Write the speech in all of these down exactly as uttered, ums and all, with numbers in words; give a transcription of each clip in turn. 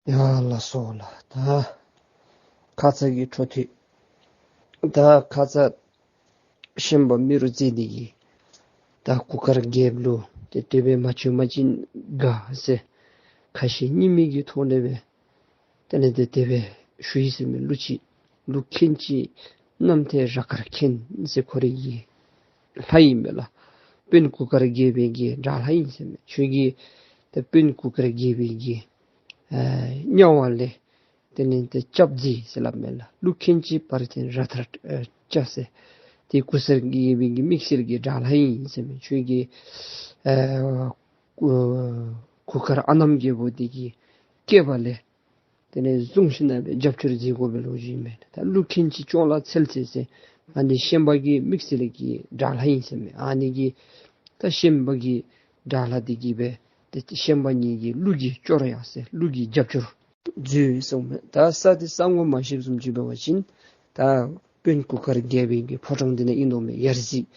ཡ་ལགས་སོ་ལགས། ད་ཁ་ཙ་གི་འཕྲོ་མཐུད། ད་ཁ་ཙ་ཤན་པ་རྨེ་རུ་རྩེ་འདི་གིས་ད་གུར་དཀར་རྒྱལཔོ་ལུ་ཏེ་དེ་སྦེ་མ་བྱོན་པ་ཅིན་དགའ་ཟེར་ཁ་ཞེ་གཉིས་མེད་ཀྱི་ཐོག་ལས་སྦེ་དེ་ལས་ཏེ་དེ་སྦེ་ཞུ་ཡི་ཟེར་མས། ཀླུ་ཅིག་ཀླུ་མཁན་ཅིག་རྣམ་ཐར་ར་དཀར་མཁན་ཟེར་ཁོ་རའི་གི་ལྷ་ཨིན་མས་ལགས། དཔོན་གུར་དཀར་རྒྱལ་པོའི་གི་དགྲ་ལྷ་ཨིན་ཟེར་མས། ཁྱོད་ཀྱིས་ད་དཔོན་གུར་དཀར་རྒྱལ་པོའི་གི་ཨ་དམྱལ་བ་ལས་དེ་ལས་ཏེ་སྐྱབས་མཛད་ཟེར་སླབ་མས་ལགས། ཀླུ་མཁན་ཅིག་དཔལ་ལྡན་ར་དཀར་ཨ་སྐྱ་ཟེར། ཏེ་གུར་དཀར་རྒྱལ་པོའི་གི་དམིགས་བསལ་གྱི་དགྲ་ལྷ་ཨིན་ཟེར་མས། ཁྱོད་ཀྱིས་ཨ་གུར་དཀར་ཨ་ནེམ་རྒྱལ་པོ་འདི་གི་སྐེད་པ་ལས་དེ་ལས་བཟུང་ཞིནམ་ལས་རྒྱབ་སྐྱོར་མཛད་དགོ་པའི་ལོ་རྒྱུས་ཨིན་མས། ད་ཀླུ་མཁན་ཅིག་ཅོག་ལ་འཚལ་འཚལ་ཟེར། ཨ་ནི་ཤན་པ་གི་དམིགས་བསལ་གྱི་དགྲ་ལྷ་ཨིན་ཟེར་མས། ཨ་ནི་གི་ད་ཤན་པ་གི་དགྲ་ལྷ་འདི་གིས་སྦེ་ཏེ་ཤན་པ་གཉིས་ཀྱིས་ཀླུ་གི་སྐྱོར་ཡ་ཟེར་ཀླུ་གི་རྒྱབ་སྐྱོར་མཛད་གསུངས་མས། ད་ས་འདི་ས་ངོ་མ་ཤེསཔ་བཟུམ་ཅིག་འབད་བ་ཅིན་ད་དཔོན་གུར་དཀར་རྒྱལ་པོའི་གི་ཕོ་བྲང་འདི་ནང་ཨིན་དོ་མས། ཡར་གཟིགས་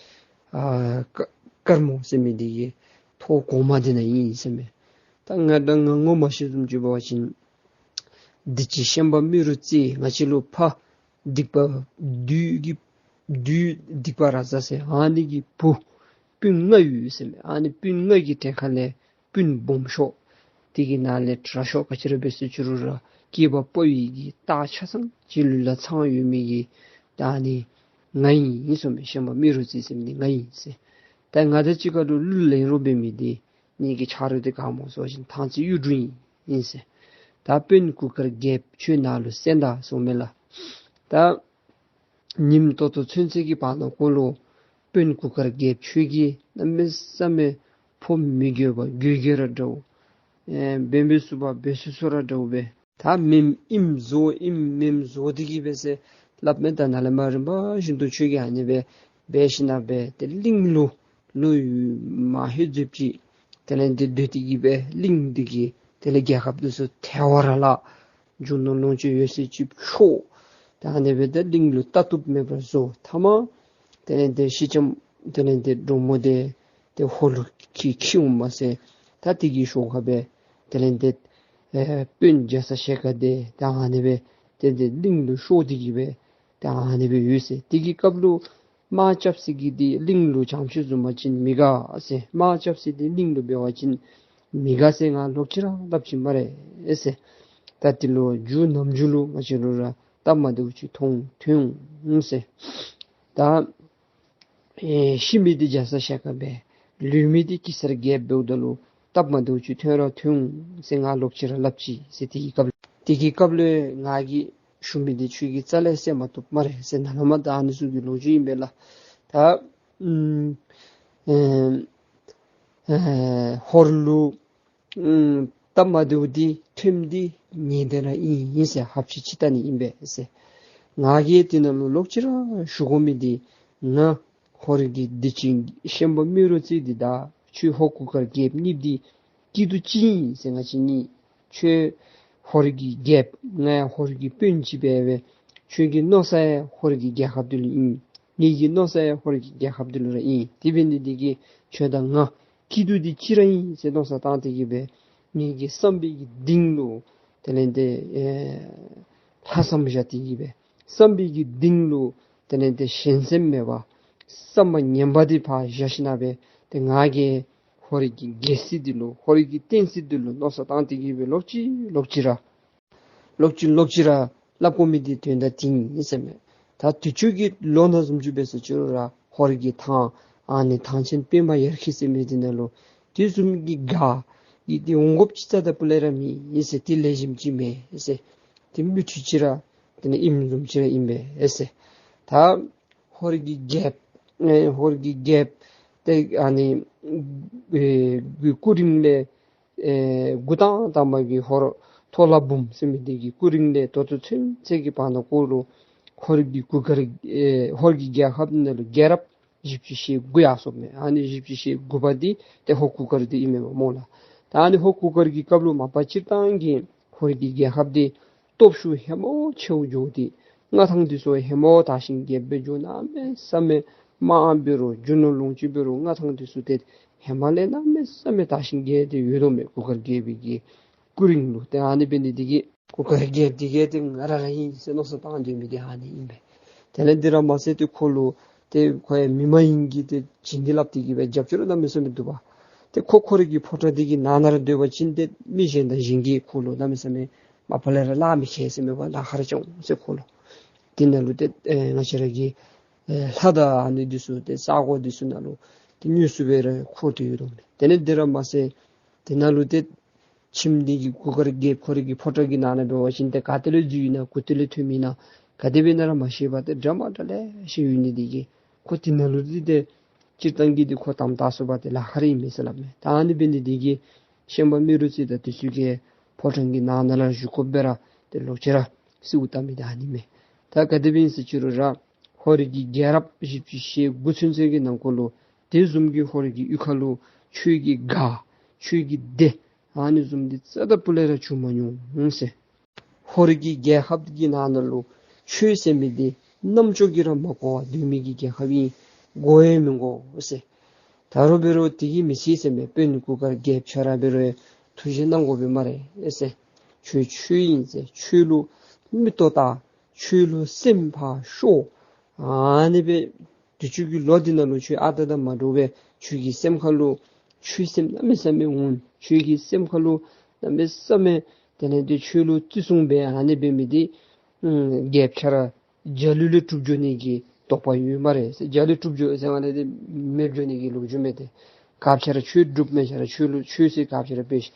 ཨ་དཀར་མོ་ཟེར་མི་འདི་གི་ཐོག་གོང་མ་འདི་ནང་ཨིན་ཟེར་མས། ད་ང་ད་ང་ངོ་མ་ཤེསཔ་བཟུམ་ཅིག་འབད་བ་ཅིན་འདི་ཅིག་ཤན་པ་རྨེ་རུ་རྩེ་ང་བཅས་ལུ་ཕ་སྡིག་པ་བདུད་ཀྱི་བདུད་སྡིག་པ་ར་ཛ་ཟེར་ཨ་ནི་གི་བུ་སྤུན་ལྔ་ཡོད་ཟེར་མས། ཨ་ནི་སྤུན་ལྔ་གི་གྲལ་ཁ་ལས་སྤུན་སྦོམ་ཤོས་དེ་གི་ནང་ལས་དྲག་ཤོས་ག་ཅི་ར་འབད་ཟེར་ཅི་རུང་ར་སྐྱེས་པ་ཕོ་ཡི་གི་རྟགས་ཆ་ཚང་ཅིག་ལུས་ལ་ཚང་ཡོད་མི་གི་ད་ཨ་ནི་ང་ཨིན་ཟེར་མས། ཤན་པ་རྨེ་རུ་རྩེ་ཟེར་མི་འདི་ང་ཨིན་ཟེར། ད་ང་དང་གཅིག་ཁར་ལུ་ལེན་རོགས་འབད་མི་འདི་ངེ་གི་ཆ་རོགས་འདི་ག་སྨོ་ཟེར་བ་ཅིན་ཐང་རྩེ་གཡུ་འབྲུག་ཨིན་ཟེར། ད་དཔོན་གུར་དཀར་རྒྱལཔོ་ཁྱོད་ནཱ་ལུ་གསན་ད་གསུངས་མས་ལགས། ད་ཉིནམ་ད་ལྟོ་ཚུན་ཚོད་ཀྱི་བར་ན་ཁོ་ལུ་དཔོན་གུར་དཀར་རྒྱལཔོ་ཁྱོད་ཀྱིས་གནམ་མེད་ས་མེད་ཕོ་མི་དགོས་པར་དགོས་དགོས་ར་འདྲཝ། ཨེ་འབད་མི་ཚུགས་པར་འབད་ཚུགས་ཚུགས་ར་འདྲཝ་སྦེ། ད་མེནམ་ཨིནམ་བཟོ་ཨིནམ་མེནམ་བཟོ་སྟེ་གི་སྦེ་ཟེར་སླབ་མས། ད་ནཱ་ལས་མར་རིམ་པ་བཞིན་དུ་ཁྱོད་ཀྱིས་ཨ་ནི་སྦེ་འབད་ཞིནམ་ལས་ཏེ་གླིང་ལུ་ལུ་མ་ལྷོད་ཟེར་ཅིག་དེ་ལས་ཏེ་སྡོད་དེ་གི་སྦེ་གླིང་འདི་གི་དེ་ལས་རྒྱལ་ཁབ་འདི་ཚུ་ཐལ་བར་ལ་རྒྱུ་ནོར་ལོངས་སྤྱོད་ཡོད་ཚད་ཅིག་འཕྱོག། ད་ཨ་ནི་སྦེ་ཏེ་གླིང་ལུ་ལྟ་བཏུབ་མེད་པར་བཟོ། མཐའ་མ་དེ་ལས་ཏེ་སེང་ལྕམ་དེ་ལས་ཏེ་འབྲུག་མོ་འདི་ཏེ་ཧོར་ལུ་འཁྱིད་འཁྱིད་འོང་མས་ཟེར། ད་དེ་གི་ཤུལ་ཁར་སྦེ་དེ་ལས་ཏེ་ཨེ་དཔོན་རྒྱ་ཚ་ཞལ་དཀར་འདི་ད་ཨ་ནི་སྦེ་ཏེ་ཏེ་གླིང་ལུ་ཤོར་ཏེ་གི་སྦེ་ད་ཨ་ནི་སྦེ་ཡོད་ཟེར། དེ་གི་སྐབས་ལུ་དམག་རྐྱབ་ས་གི་འདི་གླིང་ལུ་བྱང་ཕྱོགས་བཟུམ་ཅིག་མི་དགའ་ཟེར། དམག་རྐྱབ་ས་འདི་གླིང་ལུ་འབད་བ་ཅིན་མི་དགའ་ཟེར་ང་ལོག་ཅི་ར་སླབ་ཅི་སྨ་རེ་ཟེར། ད་དེ་ལུ་མཇུག་ནམ་མཇུག་ལུ་ང་བཅས་ལུ་ར་སྟབས་མ་བདེཝ་ཅིག་ཐོན་ཐོན་འོང་ཟེར། ད་ཨེ་ཤི་མི་འདི་རྒྱ་ཚ་ཞལ་དཀར་འབད། ལུས་མི་འདི་གེ་སར་རྒྱལཔོ་འབདཝ་ད་ལུ་སྟབས་མ་བདེཝ་ཅིག་ཐོན་ར་ཐོན་འོང་ཟེར། ང་ལོག་ཅི་ར་སླབ་ཅི་ཟེར། དེ་གི་སྐབས་ལུ་དེ་གི་སྐབས་ལུ་ང་གིས་ཞུ་མི་འདི་ཁྱོད་ཀྱིས་རྩ་ལས་གསན་མ་བཏུབ་སྨ་རེ་ཟེར། ནཱ་ལས་མར་ད་ཨ་ནི་ཚུ་གི་ལོ་རྒྱུས་ཨིན་པས་ལགས། ད་ཨམ་ཨེ་ཨེ་ཧོར་ལུ་ཨམ་སྟབས་མ་བདེཝ་འདི་ཐོནམ་འདི་ངེས་གཏན་ར་ཨིན་ཟེར། ཧབ་ཆི་ཆི་ལྟ་ནི་ཨིན་པས་ཟེར། ང་གིས་དེ་ནང་ལུ་ལོག་ཅི་ར་ཞུ་དགོ་མི་འདི་ང་ཧོར་གྱི་སྡིག་ཅན་ཤན་པ་རྨེ་རུ་རྩེ་འདི་དང་ཁྱོད་ཧོར་གུར་དཀར་རྒྱལཔོ་གཉིས་འདི་སྐྱིད་སྡུག་གཅིག་ཨིན་ཟེར། ང་བཅས་གཉིས་ཁྱོད་ཧོར་གྱི་རྒྱལཔོ་ང་ཡང་ཧོར་གྱི་དཔོན་ཅིག་འབད་བས། ཁྱོད་ཀྱི་མནོ་ས་ཡང་ཧོར་གྱི་རྒྱལ་ཁབ་འདི་ལུ་ཨིན། ངེ་གི་མནོ་ས་ཡང་ཧོར་གྱི་རྒྱལ་ཁབ་འདི་ལུ་ར་ཨིན། དེ་འབད་ནི་འདི་གིས་ཁྱོད་དང་ང་སྐྱིད་སྡུག་འདི་གཅིག་ར་ཨིན་ཟེར་མནོ་བསམ་བཏང་སྟེ་གི་སྦེ་ངེ་གི་བསམ་པའི་གི་གཏིང་ལུ་དེ་ལས་ཏེ་ཨེ་ལྷག་བསམ་བཞག་སྟེ་གི་སྦེ་བསམ་པའི་གི་གཏིང་ལུ་དེ་ལས་ཏེ་ཞེན་སེམས་མེད་པར་བསམ་པ་ངན་པ་འདི་ཕར་བཞག་ཞིནམ་ལས་ཏེ་ང་གིས་ཧོར་གྱི་རྒྱལ་སྲིད་འདི་ལུ་ཧོར་གྱི་བསྟན་སྲིད་འདི་ལུ་མནོ་བསམ་བཏང་སྟེ་གི་སྦེ་ལོག་ཅི་ལོག་ཅི་ར་ལོག་ཅི་ལོག་ཅི་ར་སླབ་དགོ་མི་འདི་དོན་དག་འདི་ཨིན་ཟེར་མས། ད་དུས་ཅི་གི་ལོ་ནང་བཟུམ་ཅིག་འབད་ཟེར་ཅི་རུང་ར་ཧོར་གྱི་ཐང་ཨ་ནི་ཐང་ཆེན་པདྨ་དབྱར་སྐྱིད་ཟེར་མི་འདི་ནང་ལུ་དེ་བཟུམ་གྱི་དགའ་ཡི་འདི་འོང་དགོཔ་ཅིག་རྩ་དང་ཕུ་ལས་ར་མེད་ཟེར། དེ་ལེགས་ཤོམ་ཅིག་མེད་ཟེར། དེ་མུ་མཐུད་ཅིག་ར་དེ་ནི་ཨིནམ་བཟུམ་ཅིག་ར་ཨིན་པས་ཟེར། ད་ཧོར་གྱི་རྒྱལཔོ་ཨེ་ཧོར་གྱི་རྒྱལཔོ་ཏེ་ཨ་ནི་ཨེ་སྐུ་རིང་ལས་ཨེ་འགོ་དང་དང་པ་གི་ཧོར་མཐོ་ལ་འབུམ་ཟེར་མི་འདི་གི་སྐུ་རིང་ལས་ད་ལྟོ་ཚུན་ཚོད་ཀྱི་བར་ན་ཁོ་ལུ་ཧོར་གྱི་གུར་དཀར་ཨེ་ཧོར་གྱི་རྒྱལ་ཁབ་ནང་ལུ་རྒྱལ་རབས་བཞི་བཅུ་ཞེ་དགུ་ཡར་སོང་མས། ཨ་ནི་བཞི་བཅུ་ཞེ་དགུ་པ་འདི་ཏེ་ཧོར་གུར་དཀར་འདི་ཨིན་མས་པ་སྨོ་ལགས། ད་ཨ་ནི་ཧོར་གུར་དཀར་གྱི་སྐབས་ལུ་མ་པ་སྤྱིར་བཏང་གི་ཧོར་གྱི་རྒྱལ་ཁབ་འདི་སྟོབས་ཤུགས་ཧེ་མ་ཆེཝ་འགྱོ་སྟེ་མངའ་ཐང་འདི་ཚུ་ཧེ་མ་དར་ཞིང་རྒྱས་སྦེ་འགྱོ། གནམ་མེད་ས་མེད་དམག་འབད་རུང་རྒྱུ་ནོར་ལོངས་སྤྱོད་འབད་རུང་མངའ་ཐང་འདི་ཚུ་ཏེ་ཧེ་མ་ལས་གནམ་མེད་ས་མེད་དར་ཞིང་རྒྱས་ཏེ་ཡོད་དོ་མས། གུར་དཀར་རྒྱལ་པོའི་གི་ སྐུ་རིང་ལུ་ཏེ་ཨ་ནི་འབད་ནི་འདི་གིས་གུར་དཀར་རྒྱལཔོ་འདི་གིས་ཏེ་ང་ར་ར་ཨིན་ཟེར་མནོ་བསམ་བཏང་སྡོད་མི་འདི་ཨ་ནི་ཨིན་པས། དེ་ལས་འདི་ར་མ་ཚད་ཏེ་ཁོ་ལུ་ཏེ་ཁོ་ཡང་མི་མ་ཡིན་གྱི་ཏེ་བྱིན་གྱིས་བརླབས་ཏེ་གི་སྦེ་རྒྱབ་སྐྱོར་གནམ་མེད་ས་མེད་འདུག་པ། ཏེ་ཁོ་ཁོ་རའི་གི་ཕོ་བྲང་འདི་གི་ནང་ན་ར་སྡོད་པ་ཅིན་ཏེ་མི་གཞན་དང་གཞན་གྱིས་ཁོ་ལུ་གནམ་མེད་ས་མེད་མ་པ་ལས་ར་ལཱ་མི་ཁེལ་ཟེར་མས་པ། ལཱ་ཁག་ར་བྱུང་ཟེར་ཁོ་ལུ། དེ་ནང་ལུ་ཏེ་ཨེ་ང་བཅས་ར་གི་ཨེ་ལྷ་དང་ཨ་ནི་འདི་ཚུ་ཏེ་ས་གོ་འདི་ཚུ་ནང་ལུ་ཏེ་དངོས་སུ་སྦེ་ར་འཁོད་དེ་ཡོད་དོ་མས། དེ་ལས་འདི་ར་མ་ཚད་དེ་ནང་ལུ་ཏེ་ཁྱིམ་འདི་གི་གུར་དཀར་རྒྱལཔོ་ཁོ་རའི་གི་ཕོ་བྲང་གི་ནང་ན་འབད་བ་ཅིན་ཏེ་ག་ཏེ་ལས་འཛུལ་ཡི་ན་ག་ཏེ་ལས་ཐོནམ་ཨིན་ན་ག་དེ་སྦེ་ཨིན་ན་ར་མ་ཤེས་པར་ཏེ་འདྲ་མ་འདྲ་ལེ་ཤ་ཡོད་ནི་འདི་གིས་ཁོ་དེ་ནང་ལུ་འདི་ཏེ་སྤྱིར་བཏང་གི་འདི་ཁོ་དམ་བཏགས་སོ་པ་ཏེ་ལཱ་ཁག་ར་ཨིན་མས་ཟེར་སླབ་མས། ད་ཨ་ནི་འབད་ནི་འདི་གིས་ཤན་པ་རྨེ་རུ་རྩེ་དང་དེ་ཚུ་གིས་ཕོ་བྲང་གི་ནང་ན་ལུ་བཞུགས་དགོཔ་སྦེ་ར་ཏེ་ལོག་ཅི་ར་གསོལཝ་བཏབ་མི་འདི་ཨ་ནི་མས། ད་ག་དེ་སྦེ་ཨིན་ཟེར་ཅི་རུང་ར་ཧོར་གྱི་རྒྱལ་རབས་བཞི་བཅུ་ཞེ་དགུ་ཚུན་ཚོད་ཀྱི་ནང་འཁོད་ལུ་དེ་བཟུམ་གྱི་ཧོར་གྱི་གཡུས་ཁ་ལུ་ཆོས་ཀྱི་སྒར་ཆོས་ཀྱི་སྡེ་ཨ་ནི་བཟུམ་འདི་རྩ་དང་སྤུ་ལས་ར་བྱུང་མ་མྱོང་ཟེར། ཧོར་གྱི་རྒྱལ་ཁབ་ཀྱི་ནང་ན་ལུ་ཆོས་ཟེར་མི་འདི་རྣམ་ཅོ་གིས་ར་མ་གོ་བར་སྡོད་མི་གི་རྒྱལ་ཁབ་ཨིན། གོ་ཡང་མི་གོ་ཟེར། ད་རུང་འབད་རུང་དེ་གིས་མི་ཚད་ཟེར་མས། དཔོན་གུར་དཀར་རྒྱལཔོ་ཁྱོད་ར་འབད་རུང་ཐུགས་བཞེད་གནང་དགོ་པས་སྨ་རེ་ཟེར། ཁྱོད་ཆོས་ཨིན་ཟེར། ཆོས་ལུ་མིག་ཏོ་བལྟ། ཆོས་ལུ་སེམས་ཕར་ཤོར། ཨ་ནི་སྦེ་དུས་ཅི་གི་ལོ་འདི་ནང་ལུ་ཁྱོད་ཨ་རྟག་དང་མ་འདྲཝ་སྦེ་ཁྱོད་ཀྱི་སེམས་ཁ་ལུ་ཆོས་སེམས་གནམ་མེད་ས་མེད་འོང་། ཁྱོད་ཀྱི་སེམས་ཁ་ལུ་གནམ་མེད་ས་མེད་དེ་ལས་ཏེ་ཆོས་ལུ་བརྩི་སྲུང་འབད། ཨ་ནི་འབད་མི་འདི་ཨམ་རྒྱལཔོ་ཁྱོད་ར་འཇའ་ལུས་ལས་གྲུབ་འགྱོ་ནི་གི་དོགས་པ་ཡོད་སྨ་རེ་ཟེར། འཇའ་ལུས་གྲུབ་འགྱོ་ཟེར་སླབ་ནི་འདི་མེདཔ་འགྱོ་ནི་གི་ལོ་རྒྱུས་མས། ཏེ་ག་ཅི་ར་ཆོས་སྒྲུབ་མི་ཁྱོད་ར་ཆོས་ལུ་ཆོས་ཟེར་ག་ཅི་ར་འབད་ཤིག་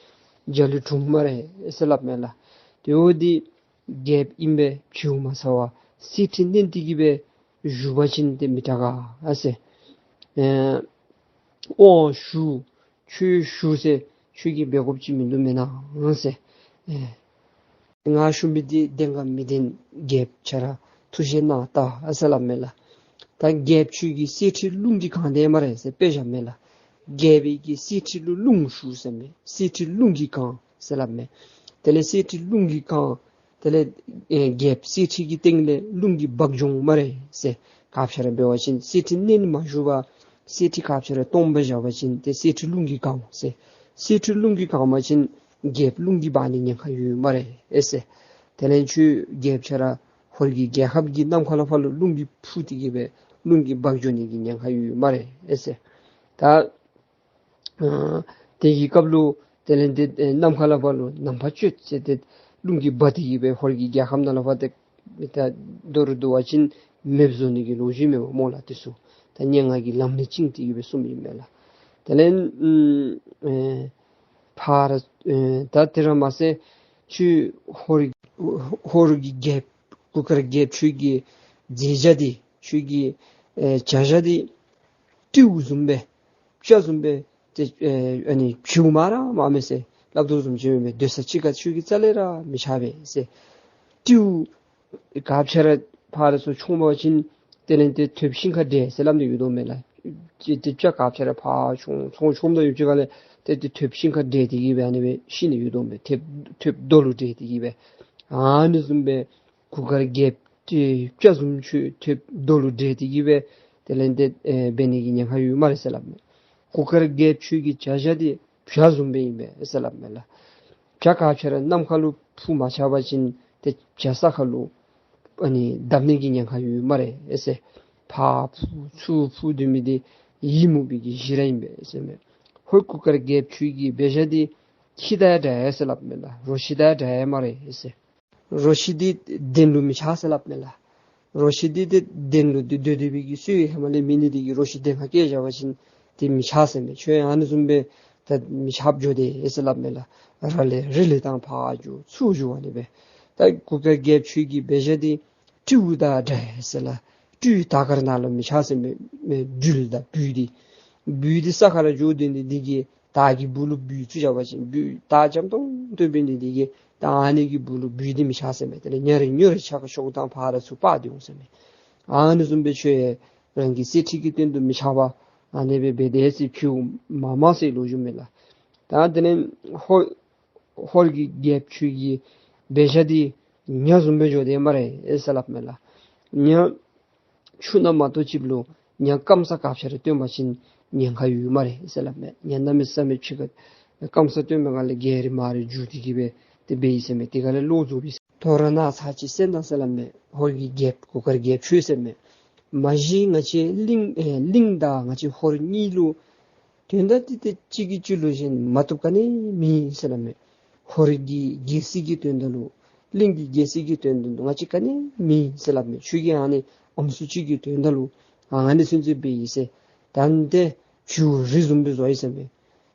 འཇའ་ལུས་གྲུབ་སྨ་རེ་ཟེར་སླབ་མས་ལགས། དེ་འོ་འདི་རྒྱལཔོ་ཨིན་པས་བྱིའུ་མ་ཚ་བར་གསེར་ཁྲི་མནན་ཏེ་གི་སྦེ་བཞུགས་པ་ཅིན་ཏེ་མི་དྲག་ག་ཟེར། ཨེ་ཨོ་བཞུགས་ཁྱོད་བཞུགས་ཟེར། ཁྱོད་ཀྱིས་འབད་དགོཔ་ཅིག་མིན་འདུག་མེན་ན་ཟེར། ཨེ་ང་ཞུ་མི་འདི་བདེན་ག་མི་བདེན་རྒྱལཔོ་ཁྱོད་ར་ཐུགས་བཞེད་གནང་ད་ཟེར་སླབ་མས་ལགས། ད་རྒྱལཔོ་ཁྱོད་ཀྱི་གསེར་ཁྲི་རླུང་གིས་གང་དེ་སྨ་རེ་ཟེར་དཔེ་བཞག་མས་ལགས། རྒྱལཔོ་གི་གསེར་ཁྲི་ལུ་རླུང་ཞུགས་ཟེར་མས། གསེར་ཁྲི་རླུང་གིས་གང་ཟེར་སླབ་མས། དེ་ལས་གསེར་ཁྲི་རླུང་གིས་གང་། དེ་ལས་ཨེ་རྒྱལཔོ་གསེར་ཁྲི་གི་སྟེང་ལས་རླུང་གིས་འབག་འགྱོ་སྨ་རེ་ཟེར། ག་ཅི་ར་འབད་བ་ཅིན་གསེར་ཁྲི་མནན་མ་བཞུགས་པར་གསེར་ཁྲི་ག་ཅི་ར་སྟོངམ་སྦེ་བཞག་པ་ཅིན་ཏེ་གསེར་ཁྲི་རླུང་གིས་གང་ཟེར། གསེར་ཁྲི་རླུང་གིས་གང་པ་ཅིན་རྒྱལཔོ་རླུང་གིས་འབག་ནི་ཉེན་ཁ་ཡོད་སྨ་རེ་ཟེར། དེ་ལས་ཁྱོད་རྒྱལཔོ་ཁྱོད་ར་ཧོར་གྱི་རྒྱལ་ཁབ་ཀྱི་ནམ་མཁའ་ལས་ཕར་ལུ་རླུང་གིས་འཕུ་སྟེ་གི་སྦེ་རླུང་གིས་འབག་འགྱོ་ནི་གི་ཉེན་ཁ་ཡོད་སྨ་རེ་ཟེར། ད་ཨ་དེ་གི་སྐབས་ལུ་དེ་ལས་ཏེ་ཨེ་ནམ་མཁའ་ལས་ཕར་ལུ་ནམ་ཕར་གཅོད་ཟེར་ཏེ་རླུང་གིས་འབག་སྟེ་གི་སྦེ་ཧོར་གྱི་རྒྱལ་ཁམས་ནང་ལས་ཕར་ཏེ་མི་ད་མདོ་རུ་བསྡུ་བ་ཅིན་མེདཔ་བཟོ་ནི་གི་ལོ་རྒྱུས་མས་པ་སྨོ་ལགས། དེ་ཚུ་ད་སྙན་ངག་གི་ལམ་ནས་བཅིངས་ཏེ་གི་སྦེ་གསུངམ་ཨིན་མས་ལགས། དེ་ལས་ཨམ་ཨེ་ཕར་ཨེ་ད་དེ་ར་མ་ཚད་ཁྱོད་ཧོར་ཧོར་གྱི་རྒྱལཔོ་གུར་དཀར་རྒྱལཔོ་ཁྱོད་ཀྱི་མཛད་བྱ་འདི་ཁྱོད་ཀྱི་ཨེ་བྱ་བྱ་འདི་སྤྲེའུ་བཟུམ་སྦེ་སྤྱ་བཟུམ་སྦེ་ཏེ་ཨེ་ཨ་ནི་བྱིའུ་མ་ར་མ་མེད་ཟེར་སླབ་དོ་བཟུམ་ཅིག་མེན་པས། སྡོད་ས་ཅིག་ཁར་ཁྱོད་ཀྱི་རྩ་ལས་ར་མི་ཆགས་པས་ཟེར། སྤྲེའུ་ག་ཅི་ར་ཕར་ཚུར་མཆོངམ་ཅིན་དེ་ལས་ཏེ་ཐོདཔ་ཤིང་ཁར་འདྲེས་ཟེར་སླབ་ནི་ཡོད་དོ་མས་ལགས། ཏེ་ཏེ་སྤྱ་ག་ཅི་ར་ཕར་མཆོང་མཆོང་མཆོངམ་ད་ཡུདཔ་ཅིག་ཁ་ལས་ཏེ་ཏེ་ཐོདཔ་ཤིང་ཁར་འདྲེས་ཏེ་གི་སྦེ་ཨ་ནི་སྦེ་ཤི་ནི་ཡོད་དོ་མས། ཐོདཔ་ཐོདཔ་རྡོ་ལུ་འདྲེས་ཏེ་གི་སྦེ་ཨ་ནི་བཟུམ་སྦེ་གུར་དཀར་རྒྱལཔོ་ཏེ་སྤྱ་བཟུམ་ཁྱོད་ཐོདཔ་རྡོ་ལུ་འདྲེས་ཏེ་གི་སྦེ་དེ་ལས་ཏེ་ཨེ་འབད་ནི་གི་ཉེན་ཁ་ཡོད་སྨ་རེ་ཟེར་སླབ་མས། གུར་དཀར་རྒྱལཔོ་ཁྱོད་ཀྱི་བྱ་བྱ་འདི་བྱ་བཟུམ་སྦེ་ཨིན་པས་ཟེར་སླབ་མས་ལགས། བྱ་ག་ཅི་ར་ནམ་མཁའ་ལུ་འཕུར་མ་ཆགས་པ་ཅིན་ཏེ་བྱ་ས་ཁར་ལུ་ཨ་ནི་བརྡབ་ནི་གི་ཉེན་ཁ་ཡོད་སྨ་རེ་ཟེར། ཕར་འཕུར་ཚུར་འཕུར་སྡོད་མི་འདི་ཡི་མུག་པའི་གི་གཞི་ར་ཨིན་པས་ཟེར་མས། ཧོར་གུར་དཀར་རྒྱལཔོ་ཁྱོད་ཀྱི་འབད་བྱ་འདི་ཁྱི་དང་ཡང་འདྲ་ཡི་ཟེར་སླབ་མས་ལགས། རོ་ཁྱི་དང་ཡང་འདྲ་ཡི་སྨ་རེ་ཟེར། རོ་ཁྱི་འདི་གདན་ལུ་མི་ཆགས་ཟེར་སླབ་མས་ལགས། རོ་ཁྱི་འདི་ཏེ་གདན་ལུ་ཏེ་སྡོད་སྡོད་པའི་གི་སྲོལ་ཧེ་མ་ལས་མེད་ནི་འདི་གིས་རོ་ཁྱི་གདན་ཁར་བསྐྱལ་བཞག་པ་ཅིན་ཏེ་མི་ཆགས་ཟེར་མས། ཁྱོད་ཡང་ཨ་ནི་བཟུམ་སྦེ་ད་མི་ཆགསཔ་འགྱོ་དེས་ཟེར་སླབ་མས་ལགས། ར་ལས་རི་ལས་དང་ཕར་རྒྱུག་ཚུར་རྒྱུག་ཨ་ནི་སྦེ། ད་གུར་དཀར་རྒྱལཔོ་ཁྱོད་ཀྱི་འབད་བྱ་འདི་སྤྲེའུ་དང་འདྲ་ཡི་ཟེར་ལགས། སྤྲེའུ་དར་དཀར་ནང་ལུ་མི་ཆགས་ཟེར་མས། སྦྲུལ་དང་སྦུལ་འདི་སྦུལ་འདི་ས་ཁར་ར་འགྱོ་སྡོད་ནི་འདི་གིས་དར་གྱི་སྦུག་ལུ་སྦུལ་བཙུགས་བཞག་པ་ཅིན་སྦུལ་དར་འཇམ་ཏོང་ཏོ་འབད་ནི་འདི་གིས་ད་ཨ་ནི་གི་སྦུག་ལུ་སྦུལ་འདི་མི་ཆགས་ཟེར་མས། དེ་ལས་ཉ་རེ་ཉོ་རེ་ཆ་ཁ་ཤོག་དང་ཕར་ཚུར་སྤར་ཏེ་འོང་ཟེར་མས། ཨ་ནི་བཟུམ་སྦེ་ཁྱོད་རང་གི་གསེར་ཁྲི་གི་སྟེང་དུ་མི་ཆགས་པར་ཨ་ནི་སྦེ་འབད་དེས་ཟེར་བྱིའུ་མ་མ་ཟེར་ལོ་རྒྱུས་མས་ལགས། ད་དེ་ལས་ཧོར་ཧོར་གྱི་རྒྱལཔོ་ཁྱོད་ཀྱི་འབད་བྱ་འདི་ཉ་བཟུམ་སྦེ་འགྱོ་དེས་སྨ་རེ་ཟེར་སླབ་མས་ལགས། ཉ་ཆུ་ནང་མ་གཏོགས་ཅིག་ལུ་ཉ་སྐམ་ས་ག་ཅི་ར་བཏོན་པ་ཅིན་ཉེན་ཁ་ཡོད་སྨ་རེ་ཟེར་སླབ་མས། ཉ་གནམ་མེད་ས་མེད་ཕྱི་ཁར་ སྐམ་ས་སྟོན་པའི་སྒང་ལས་རྒྱལ་རིགས་མ་རིགས་བསྒྱུར་ཏེ་གི་སྦེ་ཏེ་འབད་ཡི་ཟེར་མས། དེ་སྒང་ལས་ལོག་འགྱོ་བས་ཟེར། ཐོ་རངས་ན་ཚར་གཅིག་གསན་དང་ཟེར་སླབ་མས། ཧོར་གྱི་རྒྱལཔོ་གུར་དཀར་རྒྱལཔོ་ཁྱོད་ཟེར་མས། མ་གཞི་ང་བཅས་གླིང་ཨེ་གླིང་དང་ང་བཅས་ཧོར་གཉིས་ལུ་དོན་དག་འདི་ཏེ་གཅིག་གིས་གཅིག་ལུ་གཞན་མ་བཏུབ་ག་ནི་མེད་ཟེར་སླབ་མས། ཧོར་གྱི་རྒྱལ་སྲིད་ཀྱི་དོན་དག་ལུ་གླིང་གི་རྒྱལ་སྲིད་ཀྱི་དོན་དག་ལུ་ང་བཅས་ག་ནི་མེད་ཟེར་སླབ་མས། ཁྱོད་ཀྱིས་ཨ་ནི་ཨམ་སྲུ་གཅིག་གི་དོན་དག་ལུ་ཨ་ནི་ཚུན་ཚོད་འབད་ཡི་ཟེར། ད་ནི་ཏེ་བྱིའུ་རི་བཟུམ་སྦེ་བཟོ་ཡི་ཟེར་མས།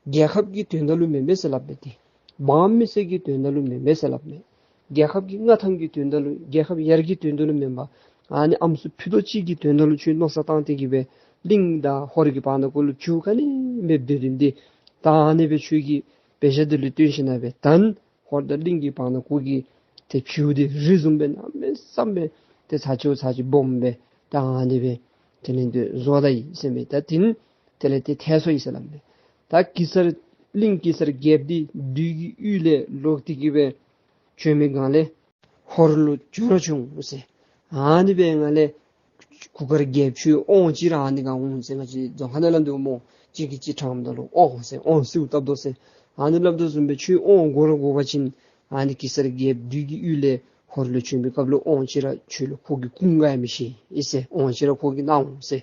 རྒྱལ་ཁབ་ཀྱི་དོན་དག་ལུ་མེན་པས་ཟེར་སླབ་མས། ཏེ་འབངས་མི་སེར་གྱི་དོན་དག་ལུ་མེན་པས་ཟེར་སླབ་མས། རྒྱལ་ཁབ་ཀྱི་མངའ་ཐང་གི་དོན་དག་ལུ་རྒྱལ་ཁབ་ཡར་གྱི་དོན་དག་ལུ་མེན་པར་ཨ་ནི་ཨམ་སྲུ་ཕུད་རྡོག་གཅིག་གི་དོན་དག་ལུ་ཁྱོད་མནོ་བསམ་བཏང་སྟེ་གི་སྦེ་གླིང་དང་ཧོར་གྱི་བར་ན་གུ་ལུ་བྱིའུ་ག་ནི་མེདཔ་སྡོད་དོ་འདི་ད་ཨ་ནི་སྦེ་ཁྱོད་ཀྱི་འབད་བཞག་འདི་ལུ་བརྟེན་ཞིནམ་ལས་ད་ནི་ཧོར་དང་གླིང་གི་བར་ན་གུ་གི་ཏེ་བྱིའུ་འདི་རི་བཟུམ་སྦེ་གནམ་མེད་ས་མེད་ཏེ་ཚར་གཅིག་ཚར་གཅིག་སྦོམ་སྦེ་ད་ཨ་ནི་སྦེ་དེ་ལས་ཏེ་བཟོ་ད་ཡི་ཟེར་མས། ད་དེ་ནི་དེ་ལས་ཏེ་ཐལ་སོ་ཡི་ཟེར་སླབ་མས། ད་གེ་སར་གླིང་གེ་སར་རྒྱལཔོ་འདི་བདུད་ཀྱི་ཡུལ་ལས་ལོག་སྟེ་གི་སྦེ་བྱོན་མི་སྒང་ལས་ཧོར་ལུ་བྱོན་ར་བྱུང་ཟེར། ཨ་ནི་སྦེ་སྒང་ལས་གུར་དཀར་རྒྱལཔོ་ཁྱོད་དབང་ཅིག་ར་ཨ་ནི་སྒང་འོང་ཟེར། ང་བཅས་རྫོང་ཁ་ནང་ལུ་འདུག་སྨོ། གཅིག་གིས་གཅིག་དྲངམ་ད་ལུ་དབང་ཟེར་དབང་ཟེརཝ་བཏབ་དོ་ཟེར། ཨ་ནི་སླབ་དོ་བཟུམ་སྦེ་ཁྱོད་དབང་དགོ་ར་དགོ་པ་ཅིན་ཨ་ནི་གེ་སར་རྒྱལཔོ་བདུད་ཀྱི་ཡུལ་ལས་ཧོར་ལུ་བྱོན་པའི་སྐབས་ལུ་དབང་ཅིག་ར་ཁྱོད་ལུ་ཁོ་གིས་བསྐུར་ག་ཡང་མི་ཤེས་ཨིན་ཟེར། དབང་ཅིག་ར་ཁོ་གིས་གནང་འོང་ཟེར།